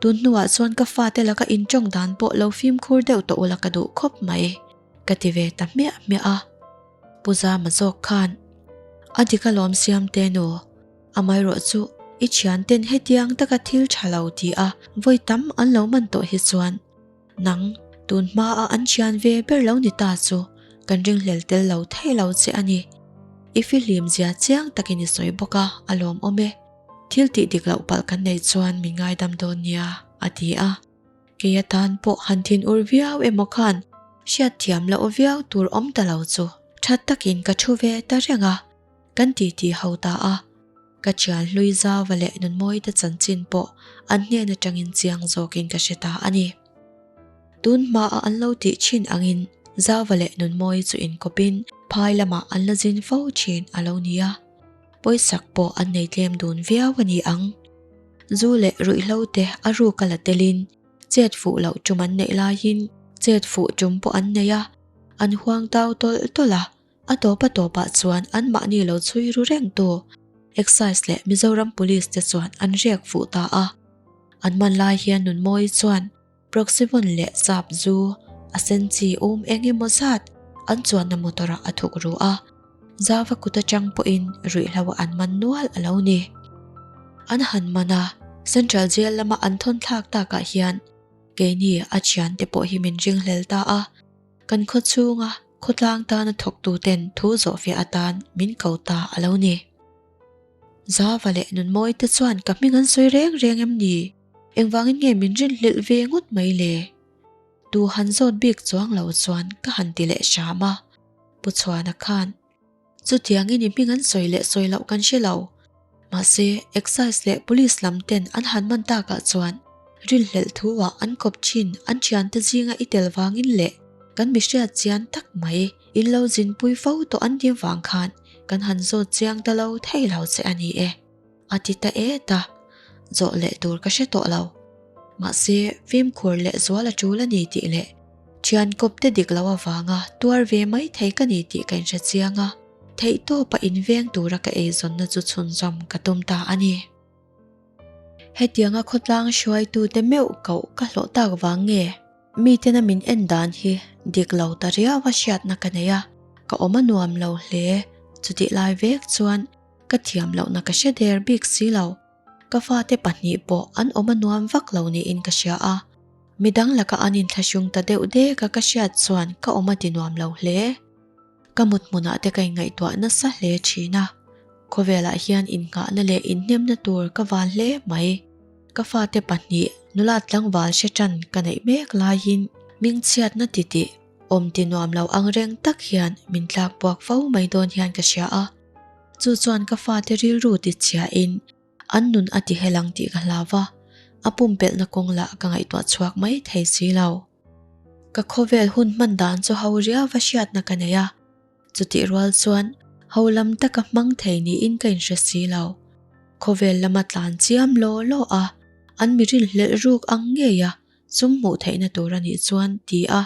Tun hnuah chuan ka fate laka intawng dan pawh lo fimkhur deuh tawh ula ka duh khawp mai, ka ti ve ta hmiah hmiah a. Pu Zama zawk khan, A dik alawm Siamte nu, amaherawh chu i thianten hetiang taka thil tha lo ti a vawi tam an lo man tawh hi chuan nang tun hmaa an thian ve ber lo ni ta chu kan ringhlel tel lo thei lo che a ni. I fihlim zia chiang takin i sawi bawk a, a lawmawm e. Thil tih dik loh palh kan neih chuan min ngaidam dawn nia, a ti a. Kei atan pawh han thin ur viau emaw khan hriatthiam loh viau tur awm ta lo chu that takin ka thu ve ta reng a, kan titi ho ta a. Ka thian hlui Zauva leh Nunmawite chanchin pawh an hnen atangin chiang zawkin ka hre ta a ni. Tun hmaah an lo tih thin angin Zauva leh Nunmawi chu inkawpin phai lamah an la zin fo thin a lo ni a. Pawisak pawh an nei tlem dun viau a ni ang. Zu leh ruihhlo te a ruk a la telin chet fuh loh tum an neih laiin chet fuh tum pawh an nei a, an huang tau tawlh tawlh a, a tawp a tawpah chuan anmahni lo chhui ru reng tu Excise leh Mizoram Police te chuan an riak fuh ta a. An man lai hian Nunmawii chuan Proxyvon leh sap zu a sen chi um eng emaw zat an chuanna motor ah a thuk ru a, Zava kut atang pawhin ruihhlo an man nual a lo ni. An han man a, Central Jail lama an thawn thlak takah hian keini a thiante pawh hi min ringhlel ta a, kan khaw chhunga khawtlang tana thawktuten thu zawhfiah atan min ko ta a lo ni. Zava leh Nunmawi te chuan ka hming an sawi reng reng em ni? Engvangin nge min rinhlelh ve ngawt mai le? Tu han zawt bik chuang lo chuan ka han ti leh hram a, Pu Chhuana khan, Chutiangin i hming an sawi leh sawi loh kan hre lo. Mahse, Excise leh Police lam ten an han man takah chuan rinhlelh thu ah an kawp thin an thiante zinga i tel vangin leh kan mi hriat chian tak mai in lo zinpui fo tawh an nih vang khan kan han zawt chiang ta lo thei lo che a ni e. A ti ta et a, zawh leh tur ka hre tawh lo. Mahse, fimkhur leh zual a tul a ni tih leh thian kawp te dik lo avanga tuar ve mai thei ka ni tih ka inhre chiang a. Theihtawpa inveng tura ka eizawnna chu chhunzawm ka tum ta a ni. Hetianga khawtlang hruaitute meuh koh ka hlawh tak vang nge? Mitena min en dan hi dik lo ta riau a hriatna ka nei a, ka awm a nuam lo hle. Chutih lai vek chuan ka thiam lohna ka hre der bik si lo. Ka fate pahnih pawh an awm a nuam vak lo niin ka hria a, midang laka an inthlahrung ta deuh dek a ka hriat chuan ka awm a ti nuam lo hle. Ka mut hmunah te ka inngaihtuah nasa hle thin a, khawvelah hian innghahna leh inhnemna tur ka van hle mai. Ka fate pahnih nula tlangval hre tan ka neih mek laiin hmingchhiatna titih awm ti nuam lo ang reng tak hian min tlak buak fo mai dawn hian ka hria a. Chu chuan ka fate rilru tichhiain an nun a ti hel ang tih ka hlau va, a pumpelhna kawng lah ka ngaihtuah chhuak mai thei si lo. Ka khawvel hun hman dan chu ho riau va hriatna ka nei a, chutih rual chuan ho lam taka hmang thei niin ka inhre si lo. Khawvel lama tlan chiam law law a, an mi rinhlelh ruk ang ngei a sum hmuh theihna tur a nih chuan ti a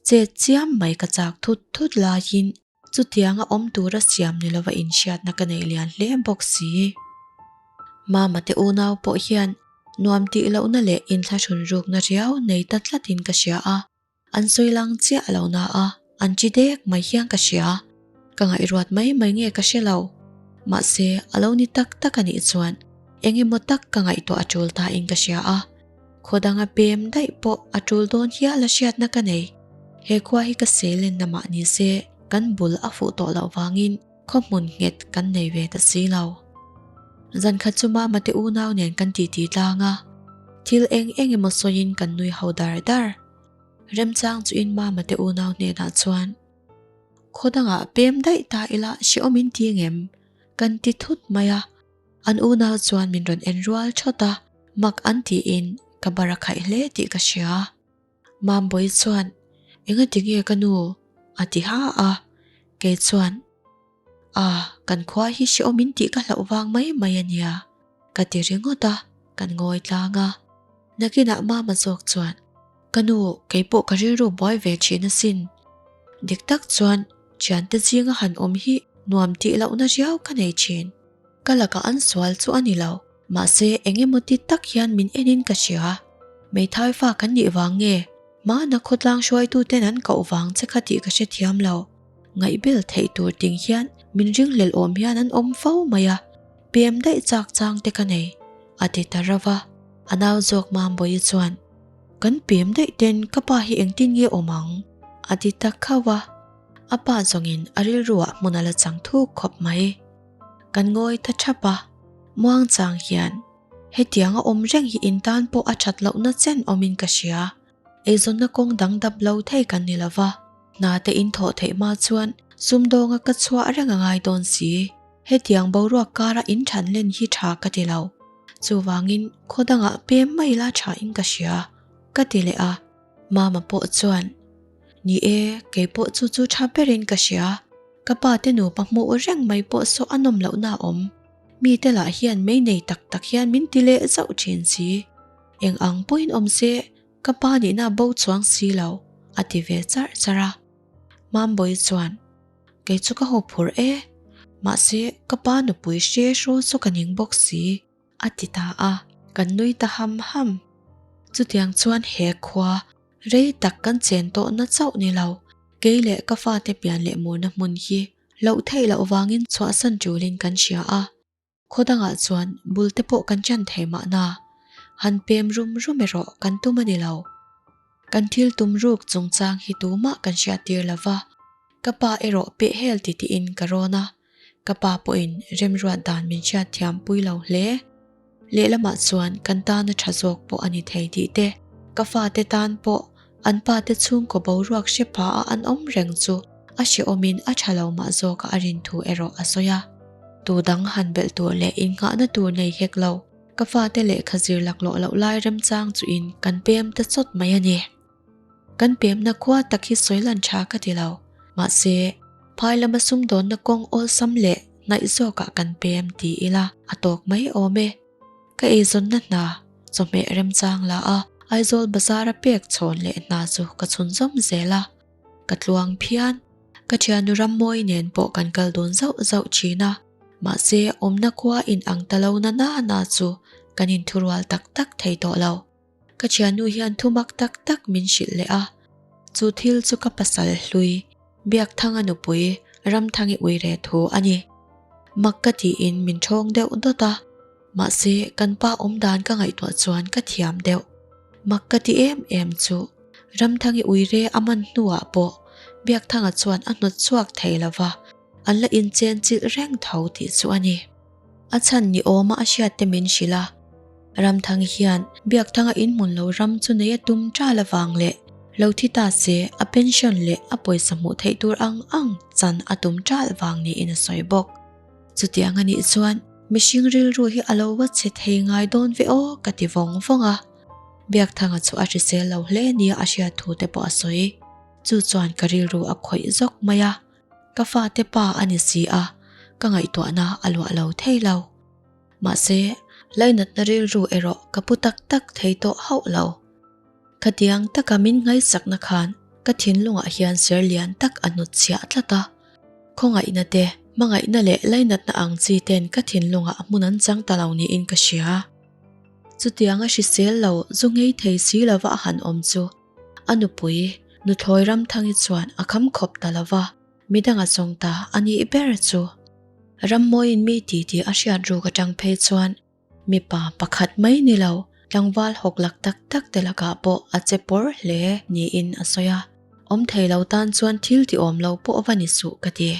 chet chiam mai ka chak thut thut laiin Chutianga awm tura siam ni lova inhriatna ka nei lian hle bawk si. Mama te unau pawh hian nuam tih lohna leh inthlahrun rukna riau nei ta tlatin ka hria a, an sawi lang chiah lo na a, an chi dek mai hian ka hria. Ka ngaihruat mai mai nge ka hre lo. Mahse, a lo ni tak tak a nih chuan eng emaw tak ka ngaihtuah a tul ta in ka hria a. Khaw danga pem daih pawh a tul dawn hial a hriatna ka nei. He khua hi ka seilenna mah ni se kan bul a fuh tawh loh vangin khaw hmun nghet kan nei ve ta si lo. Zan khat chu Mama te unau nen kan titi tlang a, thil eng eng emaw sawiin kan nui ho dar dar. Remchang chuin Mama te unau hnenah chuan, Khaw dangah pem daih ta ila hrehawm in ti ngem? kan ti thut mai a. An unau chuan min rawn en rual thawt a, mak an tiin ka bar a khaih hle tih ka hria. Mambawi chuan, Enga ti nge ka nu? a ti ha a, kei chuan, A, kan khua hi hrehawm in tih ka hlauh vang mai mai a nia, ka ti ringawt a, kan ngawi tlang a. Nakinah Mama zawk chuan, Ka nu, kei pawh ka rilru buai ve thin asin. Dik tak chuan thiante zinga han awm hi nuam tih lohna riau ka nei thin. Ka lakah an sual chu a ni lo, mahse eng emaw ti tak hian min enin ka hria. Meithai fa kan nih vang nge? Hmana khawtlang hruaituten an koh vang che kha tih ka hrethiam lo. Ngaihbel theih tur ting hian min ringhlel awm hian an awm fo mai a, pem daih chak chang te ka nei, a ti ta rauh a. A nau zawk Mambawi chuan, Kan pem daih ten ka pa hi engtin nge awm ang? a ti ta khauh a, a pa zawngin a rilruah hmun a la chang thuk khawp mai. Kan ngawi ta thap a, muangchang hian hetianga awm reng hi in tan pawh a that lohna chen awmin ka hria. Eizawnna kawng dang dap lo thei kan ni lova, hna te in thawh theih hma chuan sumdawnga ka chhuah reng a ngai dawn si. Hetiang boruak kara in than len hi tha ka ti lo. Chuvangin khaw dangah pem mai la tha in ka hria, ka ti leh a. Mama pawh chuan, Ni e, kei pawh chu chu tha berin ka hria. Ka pa te nupa hmuh reng mai pawh saw a nawm lohna a awm. Mite lah hian mei nei tak tak hian min ti leh zauh thin si. Eng ang pawhin awm se, ka pa nihna bo chuang si lo, a ti ve charh charh a. Mambawi chuan, Kei chu ka haw phur e, mahse ka pa nupui hre hraw chu ka ning bawk si, a ti ta a. Kan nui ta ham ham. Chutiang chuan he khua Rei tak kan chen tawhna chauh ni lo, kei leh ka fate pian leh murna hmun hi loh theih loh vangin chhuahsan tulin kan hria a, khaw dangah chuan bul te pawh kan chan thei mahna, han pem rum rum erawh kan tum a ni lo. Kan thil tum ruk chungchang hi tumah kan hriattir lo va, ka pa erawh pehhel ti tiin ka rawn a, Ka pa pawhin remruat dan min hriatthiam pui lo hle. Lehlamah chuan kan tana tha zawk pawh a ni thei tih te, ka fate tan pawh an pate chhungkaw boruak hre pha a an awm reng chu a hrehawmin a tha lo mah zawka a rin thu erawh a sawi a. Tu dang han belh tur leh innghahna tur nei hek lo, ka fate lehkha zir laklawh loh lai remchang chuin kan pem ta chawt mai a ni. Kan pemna khua tak hi sawi lan tha ka ti lo. Mahse, phai lama sumdawnna kawng awlsam leh hnaih zawkah kan pem ti ila a tawk mai awm e. Ka eizawnna hna, chawhmeh remchang la a Aizawl bazar a pek chhawn leh hna chu ka chhunzawm zel a, ka tluang phian. Ka thiannu Rammawi nen pawh kan kal dun zauh zauh thin a, mahse awmna khua in ang ta lo na na na chu kan inthurual tak tak thei tawh lo. Ka thiannu hian thu mak tak tak min hrilh leh a, chu thil chu ka pasal hlui Biakthanga nupui Ramthangi uire thu a ni. Mak ka tiin min thawng deuh dawt a, mahse kan pa awmdan ka ngaihtuah chuan ka thiam deuh. Mak ka ti em em chu Ramthangi uire a man hnuah pawh Biakthanga chuan a hnawt chhuak thei lo va, an la inchen chilh reng tho tih chu a ni. A chhan ni awma a hriat te min hrilh a, Ramthangi hian Biakthanga inhmun lo ram chu nei a tum ṭal avang leh lo thi ta se a pension leh a pawisa hmuh theih tur ang ang chan a tum ṭal vang niin a sawi bawk. Chutiang a nih chuan mihring rilru hi a lo va che thei ngai dawn ve aw ka ti vawng vawng a. Biakthanga chu a hrisel lo hle nia a hriat thu te pawh a sawi. Chu chuan ka rilru a khawih zawk mai a, ka fate pa a ni si a, ka ngaihtuahna a luah lo thei lo. Mahse, lainatna rilru erawh ka pu tak tak thei tawh hauh lo. Khatiang taka min ngaihsakna khan ka thinlungah hian ser lian tak a hnutchhiah tlat a. Khawngaihna te, hmangaihna leh lainatna ang chi ten ka thinlungah hmun an chang ta lo niin ka hria. Chutianga hrisel lo zu ngei thei si lova a han awm chu a nupui Nuthlawi Ramthangi chuan a kham khawp ta lova, midang a zawng ta a nih ber chu. Rammawiin mi ti tih a hriat ruk atang phei chuan mipa pakhat mai ni lo tlangval hawk lak tak tak te lakah pawh a che pawr hle niin a sawi a, awm thei lo tan chuan thil ti awm lo pawh va ni suh ka ti.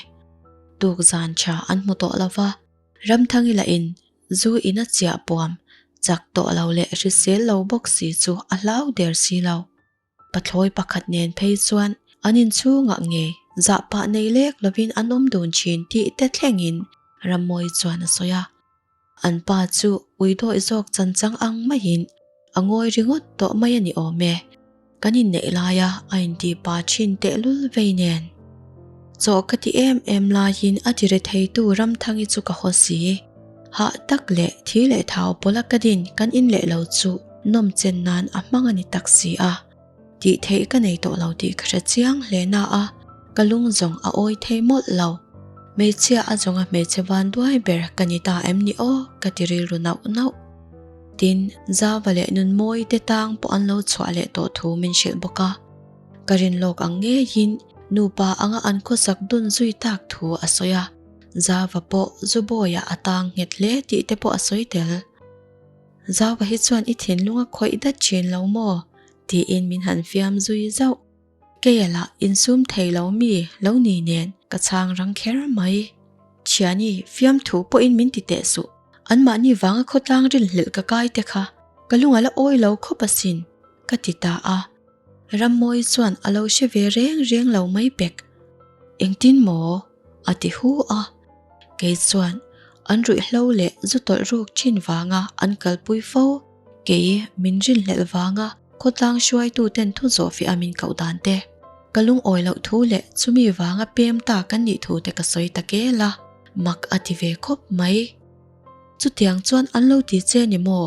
Tuk zan tha an hmu tawh lova, Ramthangi lahin Zu in a chiah puam chak tawh lo leh hrisel lo bawk si chu a hlau der si lo. Pathlawi pakhat nen phei chuan an inchhungah ngei zah pah nei lek lovin an awm dun thin tih te thlengin Rammawi chuan a sawi a. An pa chu ui dawih zawk chanchang ang maiin a ngawi ringawt tawh mai a ni awm e. Kan inneih laia a inti pa thin tehlul vei nen. Chaw ka ti em em laiin a ti retheitu Ramthangi chu ka haw si. Hah tak leh thi leh thau pawla ka din kan in leh lo chu nawm chen nan a hmang a ni tak si a. Tih theih ka nei tawh lo tih ka hre chiang hle na a, ka lung zawng a awi thei mawlh lo. Hmeichhia a zawnga hmeichhe van duai ber ka ni ta em ni aw ka ti rilru nauh nauh. Tin, Zava leh Nunmawi te tang pawh an lo chhuah leh tawh thu min hrilh bawk a. Ka rin lawk ang ngeiin nupa anga an khawsak dun zui tak thu a sawi a, Zava pawh Zubawiah a tang nghet hle tih te pawh a sawi tel. Zava hi chuan i thinlung a khawih dat thin lo maw? tiin min han fiam zui zauh. Keia lah insum thei lo mi lo ni nen ka chhang rang kher mai. Thiani, fiamthu pawhin min ti teh suh. Anmahni vanga khawtlang rinhlelh ka kai te kha ka lung a la awi lo khawp asin, ka ti ta a. Rammawi chuan a lo hre ve reng reng lo mai pek. Engtin maw? a ti hu a. Kei chuan an ruihhlo leh zu tawlh ruk thin vanga an kalpui fo. Kei min rinhlelh vanga khawtlang hruaituten thu zawhfiah a min koh dan te, ka lungawi loh thu leh chumi vanga pem ta kan nih thu te ka sawi ta kel a, mak a ti ve khawp mai. Chutiang chuan an lo ti che ni maw?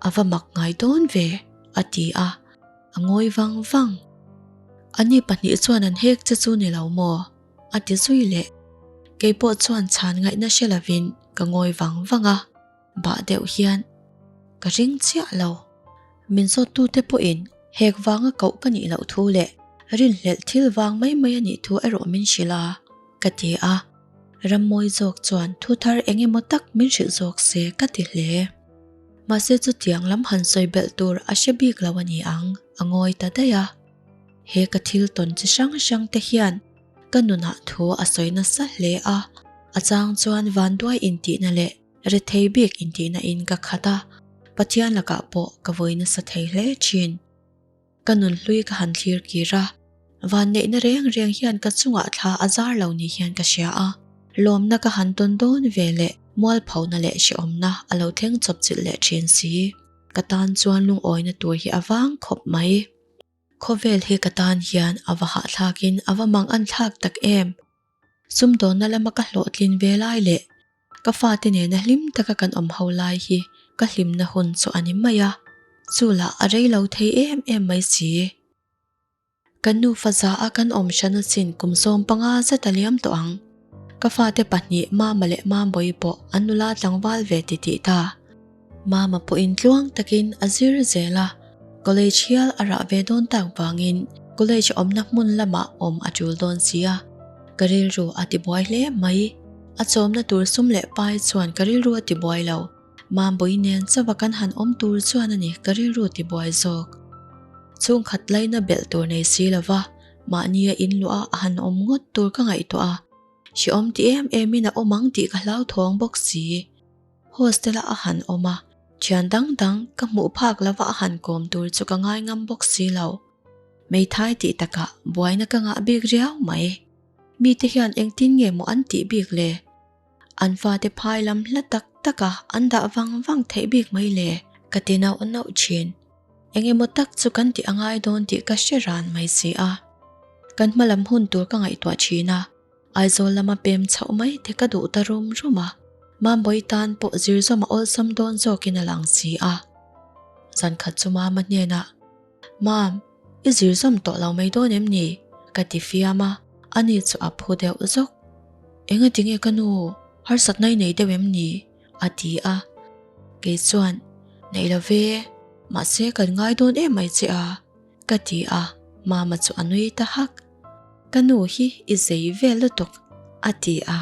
A va mak ngai dawn ve, a ti a, a ngawi vang vang. Ani pahnih chuan an hek che chu ni lo maw? A ti zui leh. Kei pawh chuan chhan ngaihna hre lovin ka ngawi vang vang a. Bah deuh hian ka ring chiah lo. Min zawttute pawhin hek vanga koh ka nih loh thu leh rinhlelh thil vang mai mai a nih thu erawh min hrilh a, ka ti a. Rammawi zawk chuan thu thar eng emaw tak min hrilh zawk se ka ti hle. Mahse chutiang lam han sawi belh tur a hre bik lo a ni ang, a ngawi ta daih a. He ka thil tawn chi hrang hrang te hian ka nunah thu a sawi nasa hle a, a chang chuan vanduai intihna leh Rethei bik intihna in ka khat a, Pathian lakah pawh ka vawi nasa thei hle thin. Ka nunhlui ka han thlir kir a, vanneihna reng reng hian ka chungah thla a zar lo ni hian ka hria a, lawmna ka han tawn dawn ve leh mualphona leh hrehawmna a lo thleng chawpchilh leh thin si. Ka tan chuan lungawina tur hi a vang khawp mai. Khawvel hi ka tan hian a va hahthlakin a va manganthlak tak em! Sumdawnna lama ka hlawhtlin ve lai leh ka fate nena hlim taka kan awm ho lai hi ka hlimna hun chu a ni mai a, chu lah a rei lo thei em em mai si. Kan nufa za a kan awm hran asin kum 15 zet a liam tawh ang. Ka fate pahnih Mama leh Mambawi pawh an nula tlangval ve titih ta. Mama pawhin tluang takin a zir zel a, college hial a rah ve dawn tak vangin college awmna hmun lamah awm a tul dawn si a, ka rilru a tibuai hle mai. A chawmna tur sum leh pai chuan ka rilru a tibuai lo. Mambawi nen chauha kan han awm tur chuan a ni ka rilru tibuai zawk. Chhungkhat laina belh tur nei si lova mahnia inluah a han awm ngawt tur ka ngaihtuah a, hrehawm ti em emin a awm ang tih ka hlauthawng bawk si. Hostel-a a han awm a, thian dang dang ka hmuh phak lova a han kawm tur chu ka ngai ngam bawk si lo. Hmeithai tih takah buaina ka ngah bik riau mai. Mite hian engtin nge maw an tih bik le? An fate phai lam hla tak taka an dah vang vang theih bik mai le? Ka ti nauh nauh thin. Eng emaw tak chu kan tih a ngai dawn tih ka hre ran mai si a. Kan hma lam hun tur ka ngaihtuah thin a. Aizawl lama pem chhoh mai te ka duh ta rum rum a, Mambawi tan pawh zir zawm a awlsam dawn zawkin a lang si a. Zankhat chu Mama hnenah, Mam, i zir zawm tawh lo mai dawn em ni? ka ti fiam a, ani chu a phu deuh zawk. Engati nge ka nu, harsatna i nei deuh em ni? a ti a. Kei chuan, Nei lo ve, mahse kan ngai dawn em mai che a, ka ti a, Mama chu a nui ta hak. Ka nu hi i zei vel lutuk, a ti a,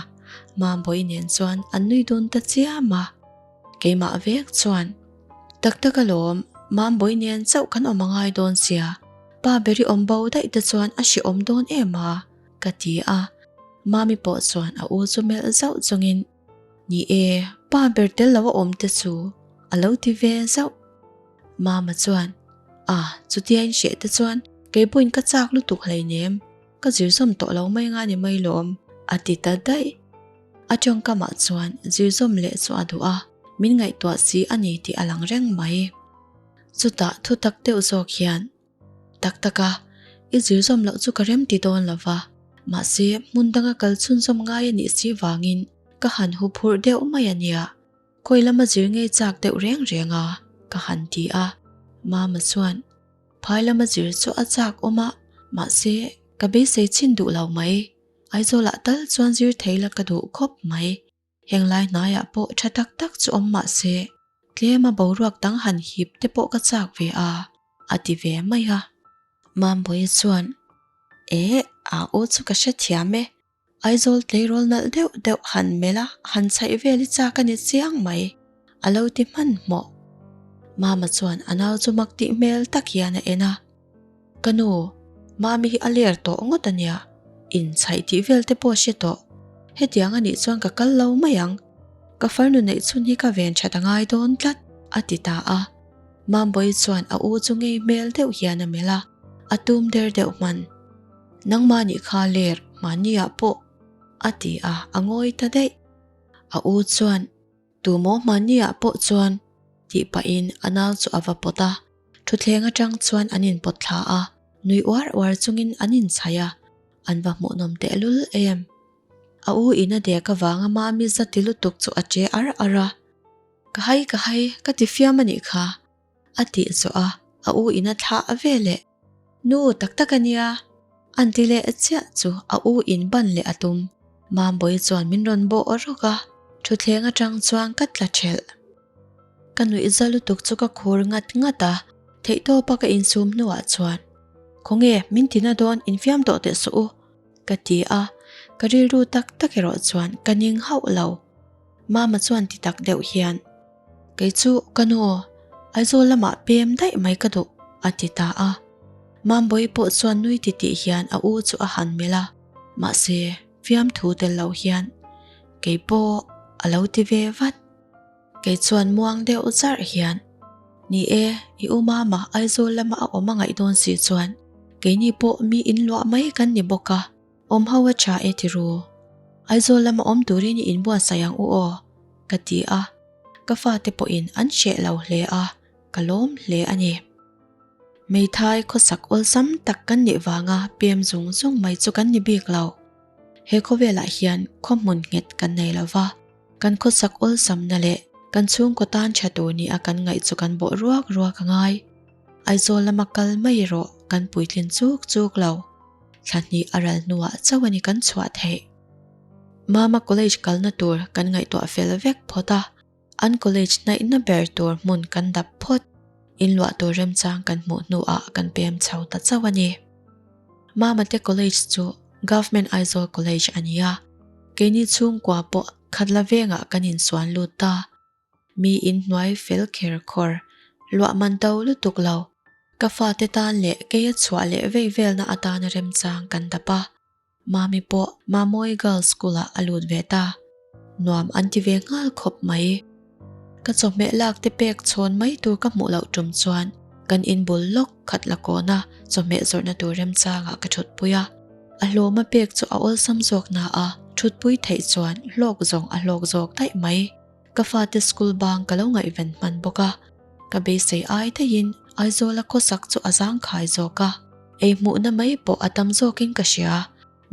Mambawi nen chuan an nui dun ta chiam a. Keimah vek chuan, Tak tak alawm, Mambawi nen chauh kan awm a ngai dawn sia, pa ber i awm bo daih te chuan a hrehawm dawn em a, ka ti a. Mami pawh chuan a u chu melh zauh chungin, Ni e, pa ber tel lo a awm te chu, a lo ti ve zauh. Mama chuan, A, chutia in hreh te chuan kei pawhin ka chak lutuk hleinem, ka zir zawm tawh lo mai anga ni mai lawm, a ti ta daih. A tawngkamah chuan zir zawm leh chu a duh a, min ngaihtuah si a ni tih a lang reng mai. Chutah thutak deuh zawk hian, Tak tak a, i zir zawm loh chu ka rem ti dawn lo va, mahse hmun danga kal chhunzawm ngai a nih si vangin ka han hu phurh deuh mai a nia. Khawi lama zir ngei chak deuh reng reng a, ka han ti a. Mama chuan, Phai lama zir chu a chak awm a, mahse ka beisei chhin duh lo mai. Aizawlah tal chuan zir thei la ka duh khawp mai. Heng lai hnaiah pawh tha tak tak chu awm mah se, tlema boruak dang han hip te pawh ka chak ve a, a ti ve mai a. Mambawi chuan, Eh, a u chu ka hrethiam e, Aizawl tleirawl nalh deuh deuh han melh a, han chhaih vel i chak a ni chiang mai, a lo ti hmanhmawh. Mama chuan a nau chu mak tih hmel tak hian a en a. Ka nu, Mami hi a ler tawh ngawt a nia, inchhaih tih vel te pawh hre tawh. Hetiang a nih chuan ka kal lo mai ang. Ka farnu neih chhun hi ka ven that a ngai dawn tlat, a ti ta a. Mambawi chuan a u chu ngei hmel deuh hian a melh a, a tum der deuh hman. Nangmah nih kha ler mahniah pawh, a ti a, a ngawi ta daih. A u chuan, Tumaw mahniah pawh chuan, tih pahin a nau chu a va pawt a. Thutthleng atang chuan an inpawt thla a, nui uar uar chungin an inchhaih a, an va hmuhnawm tehlul em. A u in a dek avanga Mami za ti lutuk chu a che ar ar a, Ka hai ka hai, ka ti fiam a nih kha, a tih zawh a, a u in a thlah ve leh. Nu tak tak a nia, an ti leh chiah chu a u in ban leh a tum. Mambawi chuan min rawn bawh rawk a, thutthleng atang chuan ka tla thelh. Ka nuih za lutuk chu ka khur ngat ngat a, theihtawpa ka insum hnuah chuan, Khawnge, min tina dawn infiam tawh teh suh u, ka ti a, ka rilru tak tak erawh chuan ka ning hauh lo. Mama chuan ti tak deuh hian, Kei chu ka nu, Aizawl lamah pem daih mai ka duh, a ti ta a. Mambawi pawh chuan nui titih hian a u chu a han melh a, mahse, fiamthu tel lo hian, Kei pawh, a lo ti ve vat. Kei chuan muang deuh zarh hian, Ni e, i u Mama Aizawl lama a awm a ngaih dawn si chuan keini pawh mi inluah mai kan ni bawk a, awm ho a tha e ti ru. Aizawl lama awm turin i inbuatsaih ang u aw, ka ti a. Ka fate pawhin an hreh lo hle a, ka lawm hle a ni. Hmeithai khawsak awlsam tak kan nih vanga pem zung zung mai chu kan ni bik lo. He khawvelah hian khawhmun nghet kan nei lo va. Kan khawsak awlsamna leh kan chhungkaw tan tha tur nia kan ngaih chu kan bawh ruak ruak a ngai. Aizawl lama kal mai erawh kan puitlin chuk chuk lo. Thla hnih a ral hnuah chauh a ni kan chhuah theih. Mama college kalna tur kan ngaihtuah fel vek phawt a, an college hnaihna ber tur hmun kan dap phawt. Inluah tur remchang kan hmuh hnuah kan pem chho ta chauh a ni. Mama te college chu Government Aizawl College a ni a, keini chhungkua pawh Khatla vengah kan insuan lut ta. Mi inhnuai fel kher khawr, luah man to lutuk lo. Ka fate tan leh keia chhuah leh vei velna atana remchang kan dap a. Mami pawh Mamawii Girls School ah a lut ve ta. Nuam an ti ve nghal khawp mai. Ka chawhmeh lak te pek chhawn mai tur ka hmuh loh tum chuan kan in bul lawk khat la kawn a chawhmeh zawrhna tur remchangah ka thutpui a. A hlawma pek chu a awlsam zawk na a, thutpui theih chuan hlawk zawng a hlawk zawk daih mai. Ka fate school bang ka lo ngaihven hman bawk a, ka beisei ai daihin Aizawla khawsak chu a zangkhai zawk a, ei hmuhna mai pawh a tam zawkin ka hria,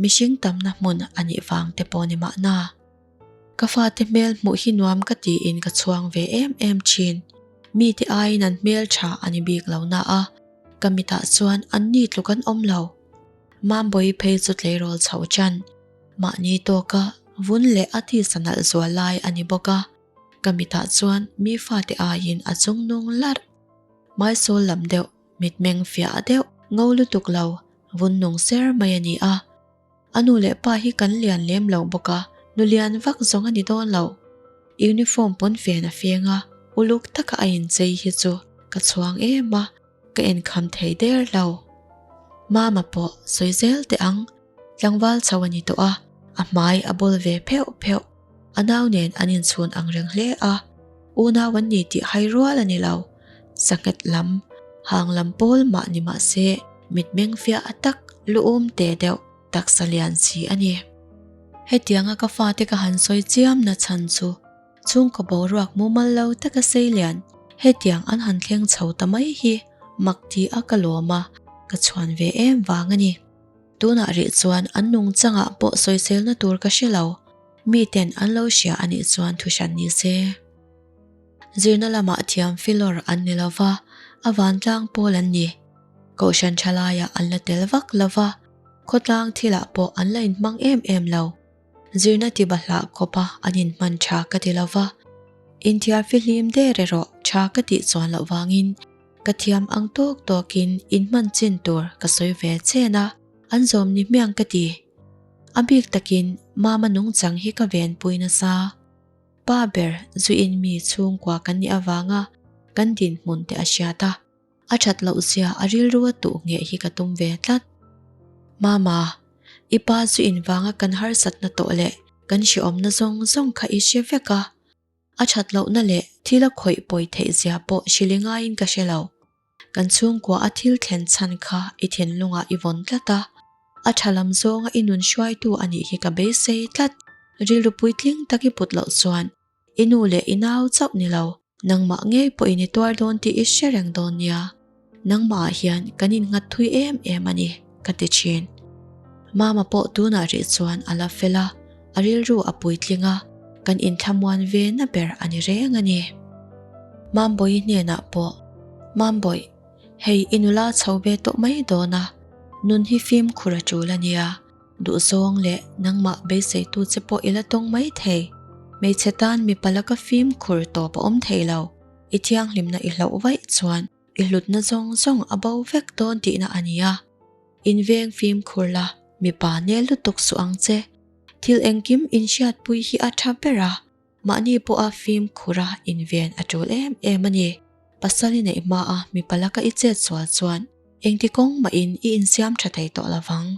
mihring tamna hmun a nih vang te pawh ni mahna. Ka fate hmel hmuh hi nuam ka tiin ka chhuang ve em em thin, mite aiin an hmel tha a ni bik lo na a, ka mitah chuan an ni tluk an awm lo. Mambawi phei chu tleirawl chho chan. Mahni tawka vun leh a tisa nalh zual lai a ni bawk a, ka mitah chuan mi fate aiin a chung nung larh. Hmaisawl lam deuh, mitmeng fiah deuh, ngo lutuk lo, vun nung ser mai a ni a. A nu leh pa hi kan lian lem lo bawk a, nu lian vak zawng a ni dawn lo. Uniform pawn fen a feng a, uluk taka a inchei hi chu ka chhuang em a. Ka enkham thei der lo. Mama pawh sawi zel teh ang, tlangval chho a ni tawh a, a hmai a bawl ve pheuh pheuh. A nau nen an inchhun ang reng hle a, unau an ni tih hai rual a ni lo. Sanghet lam, hang lam pawl mah ni mah se, mitmeng fiah a tak, luum te deuh, taksa lian si a ni. Hetianga ka fate ka han sawi chiam na chhan chu Chhungkaw boruak mumal lo taka sei lian hetiang an han thleng chho ta mai hi mak ti a ka lawm a, ka chhuan ve em vang a ni. Tunah rih chuan an nungchangah pawh sawiselna tur ka hre lo, miten an lo hria a nih chuan thu hran ni se. Zirna lamah thiam filawr an ni lo va, a vantlang pawl an ni. Kohhran thalaiah an la tel vak lo va, khawtlang thilah pawh an la inhmang em em lo. Zirna ti bahlah khawpa an inhman tha ka ti lo va, inthiar fihlim der erawh tha ka tih chuan loh vangin ka thiam ang tawk tawkin inhman chin tur ka sawi ve chen a, an zawm ni hmiang ka ti. A bik takin mama nungchang hi ka venpui nasa. Pa ber zuin mi chhungkua kan nih avanga kan dinhmun te a hriat a. A that loh zia a rilru a tuh ngheh hi ka tum ve tlat. Mama, i pa chu invanga kan harsatna tawh leh kan hrehawmna zawng zawng kha i hre vek a. A that lohna leh thil a khawih pawi theih zia pawh hrili ngaiin ka hre lo. Kan chhungkua a thil thlen chhan kha i thinlungah i vawn tlat a. A tha lam zawnga i nun hruaitu a nih hi ka beisei tlat. Rilru puitling tak i put loh chuan I nu leh i nau chauh ni lo, nangmah ngei pawhin i tuar dawn tih i hre reng dawn nia. Nangmahah hian kan innghat thui em em a ni, ka ti thin. Mama pawh tunah rih chuan a la fel a, a rilru a puitling a, kan inthlamuan ve na ber a ni reng a ni. Mambawi hnenah pawh, Mambawi, hei i nula chho ve tawh mai dawn a, nun hi fimkhur a tul a nia. Duhzawng leh nangmah beiseitu che pawh i la tawng mai thei. Hmeichhe tan mipa laka fimkhur tawp a awm thei lo. I thianghlimna i hlauh vaih chuan i hlutna zawng zawng a bo vek dawn tihna a ni a. Inveng fimkhur la, mipa nel lutuk suh ang che. Thil engkim inhriatpui hi a tha ber a. Mahni pawha fimkhura inven a tul em em a ni. Pasal i neih hmaa mipa laka i chet sual chuan engti kawng mahin i insiam tha thei tawh lovang.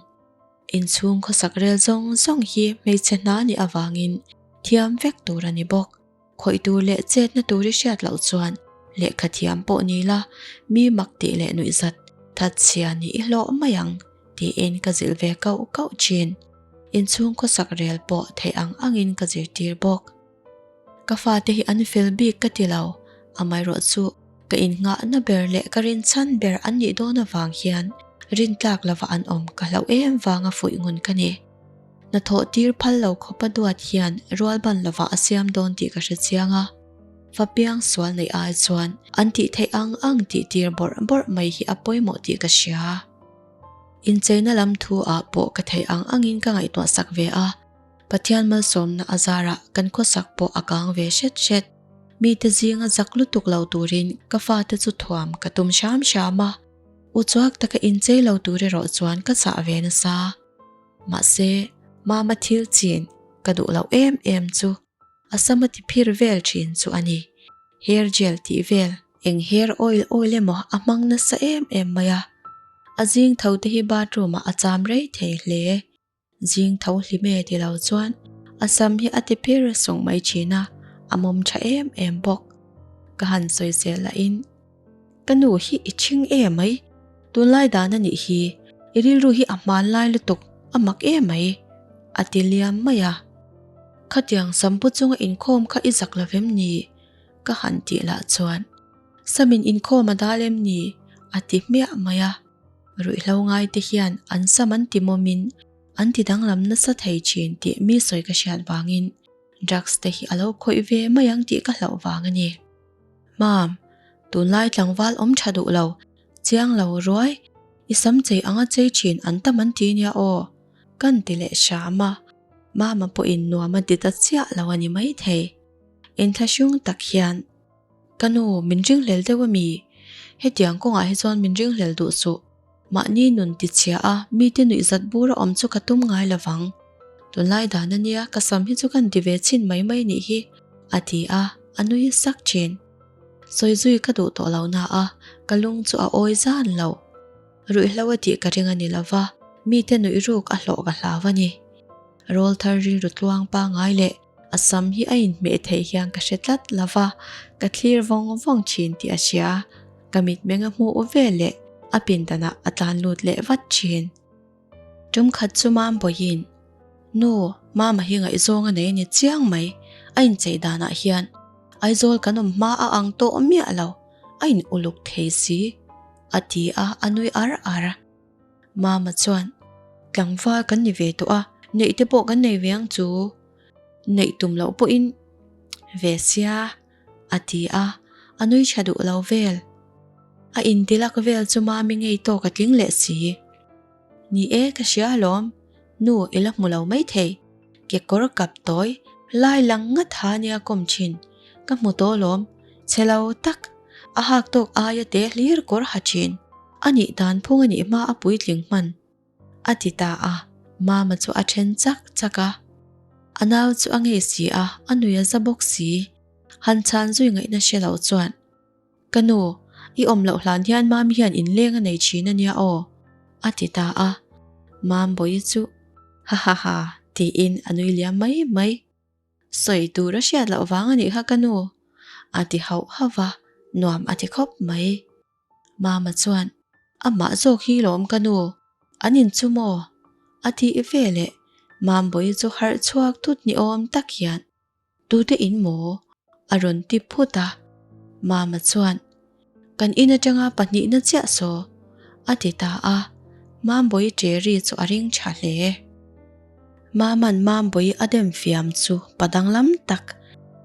Inchhung khawsak rel zawng zawng hi hmeichhe hna nih avangin thiam vek tur a ni bawk. Khawih tur leh chetna tur i hriat loh chuan lehkha thiam pawh ni la, mi mak tih leh nuihzat thatchhia nih i hlawh mai ang tiin ka zilh ve kauh kauh thin. Inchhung khawsak rel pawh theih ang angin ka zirtir bawk. Ka fate hi an fel bik ka ti lo, amaherawh chu ka innghahna ber leh ka rinchhan ber an nih dawn avang hian rintlak lova an awm ka hlauh em vanga fuih ngun ka ni. Hnathawh tir phal lo khawpa duat hian rualban lovah a siam dawn tih ka hre chiang a. Fa piang sual neih ai chuan an tih theih ang ang tih tir bawrh bawrh mai hi a pawimawh tih ka hria. Incheina lam thu ah pawh ka theih ang angin ka ngaihtuah sak ve a, Pathian malsawmna a zarah kan khawsak pawh a kang ve hret hret. Mite zinga zak lutuk lo turin ka fate chu thuam ka tum hram hram a, uchuak taka inchei lo tur erawh chuan ka chah ve nasa. Mahse, mama thil chin ka duh loh em em chu a sam a ti phir vel thin chu a ni. Hair gel tih vel, eng hair oil oil emaw a hmang nasa em em mai a. A zing tho te hi bathroom ah a cham rei thei hle. Zing tho hlim e ti lo chuan a sam hi a ti phir sung mai thin a, a mawm tha em em bawk. Ka han sawi zel lahin, Ka nu hi i ṭhing e mai, tunlai dan a nih hi, i rilru hi a hmanlai lutuk, a mak e mai, a ti liam mai a. Khatiang sampu chunga inkhawm kha i zak lo vem ni? ka han tih lah chuan, Samin inkhawm a dal em ni? a ti hmiah mai a. Ruihhlo ngaite hian an sam an ti mawmin an ti danglam nasa thei thin tih mi sawi ka hriat vangin drugs te hi a lo khawih ve mai ang tih ka hlauh vang a ni. Mam, tunlai tlangval awm tha duh lo, chiang lo ruai, i sam chei anga chei thin an tam an ti nia aw, kan ti leh hram a, Mama pawhin nuam a ti ta chiah lo a ni maithei. Inthlahrung tak hian. Ka nu, min ringhlel deuh a mi? Hetiang kawngah hi chuan min ringhlel duh suh. Mahni nun tichhia a, mite nuih zat bur a awm chu ka tum ngai lo vang. Tunlai dan a nia, ka sam hi chu kan ti ve chhin mai mai nih hi, a ti a, a nui sak thin. Sawi zui ka duh tawh lo na a, ka lung chu a awi zan lo. Ruihhlo a tih ka ring a ni lo va, mite nuih ruk a hlawh ka hlau a ni. Rawlthar rilru tluang pangngai leh A sam hi a inhmeh theih hian ka hre tlat lo va, ka thlir vawng vawng thin tih a hria. Ka mitmeng a hmuh vel leh a pindanah a tlan lut leh vat thin. Tum khat chu Mambawiin, Nu, Mama hi ngaihzawng a nei a ni chiang mai, a inchei danah hian Aizawl kan awm hma a ang tawh miah lo, a in uluk thei si, a ti a, a nui ar ar. Mama chuan, Tlangval kan ni ve tawh a, neih te pawh kan nei ve ang chu. Neih tum loh pawhin ve sia, a ti a, a nui tha duh lo vel. A intilak vel chu Mami ngei tawk a tling leh si. Ni e, ka hria alawm, nu i la hmu lo maithei. Kekawr kap tawi lai lang ngat ha nia kawm thin, ka hmu tawh alawm, chhe lo tak, a hak tawk aia te hlir kawr ha thin. A nih dan phung a nih hma a puitling hman. A ti ta a, Mama chu a then chak chak a. A nau chu a ngei si a, a nui a za bawk si. Han chhan zui ngaihna hre lo chuan, Ka nu, i awm loh hlan hian Mami hian inleng a nei thin a nia aw, a ti ta a. Mambawi chu, Ha ha ha, tiin a nui liam mai mai. Sawi tur a hriat loh vang a nih kha ka nu, a ti hauh hauh va, nuam a ti khawp mai. Mama chuan, Amah zawk hi lawm ka nu, an in chu maw? A tih ve leh Mambawi chu harh chhuak thut ni awm tak hian, Tute in maw? A rawn ti phut a. Mama chuan, Kan in atanga pahnihna chiah saw, a ti ta a. Mambawi ṭe ri chu a ring ṭha hle. Maman Mambawi a dem fiam chu pa danglam tak,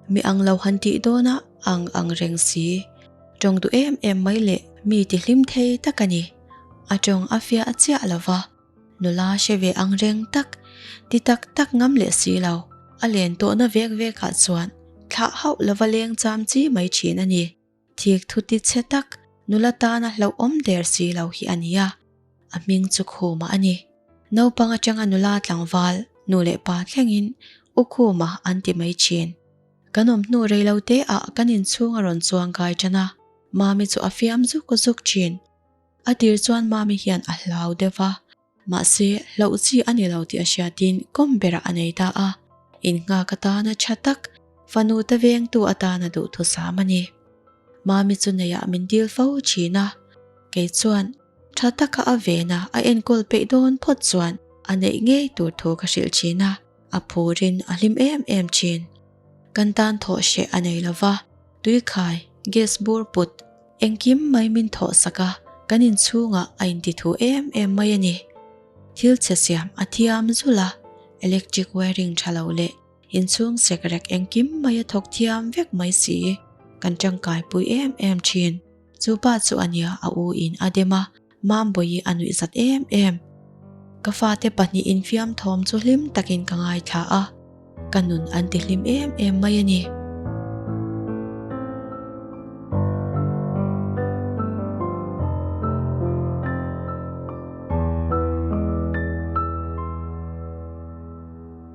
mi ang lo han tih dawna ang ang reng si. Tawng duh em em mai leh mi ti hlim thei tak a ni. A tawng a fiah chiah lo va, nula hre ve ang reng tak, ti tak tak ngam leh si lo. A len tawhna vek vekah chuan thlah hauh lova leng cham chi mai thin a ni. Thik thu ti chhe tak, nula tana hlauhawm der si lo hi a ni a, a hming chu Khuma a ni. Naupang atanga nula tlangval, nu leh pa thlengin U Khuma an ti mai thin. Kan awm hnu rei lo te ah kan inchhung a rawn chuang kai tan a, Mami chu a fiam zuk zuk thin. A tir chuan Mami hian a hlau deuh va, mahse hlauh chi a ni lo tih a hriatin kawm berah a nei ta a, innghak atana tha tak, fanu te vengtu atana duhthusam a ni. Mami chu neiah min dil fo thin a, kei chuan tha taka a vena a enkawl peih dawn phawt chuan a neih ngei tur thu ka hrilh thin a. A phurin a hlim em em thin. Kan tan thawh hreh a nei lova, tuikhai, gas bur put, engkim mai min thawh sak a, kan inchhungah a intithu em em mai a ni. Thil chhe siam a thiam zul a, electric wiring tha lo leh inchhung sekrek engkim mai a thawk thiam vek mai si. Kan tangkai pui em em thin. Chu pa chu a nia a u in a dem a, Mambawi a nuih zat em em. Ka fate pahnihin fiamthawm chu hlim takin ka ngaithla a, ka nun an ti hlim em em mai a ni.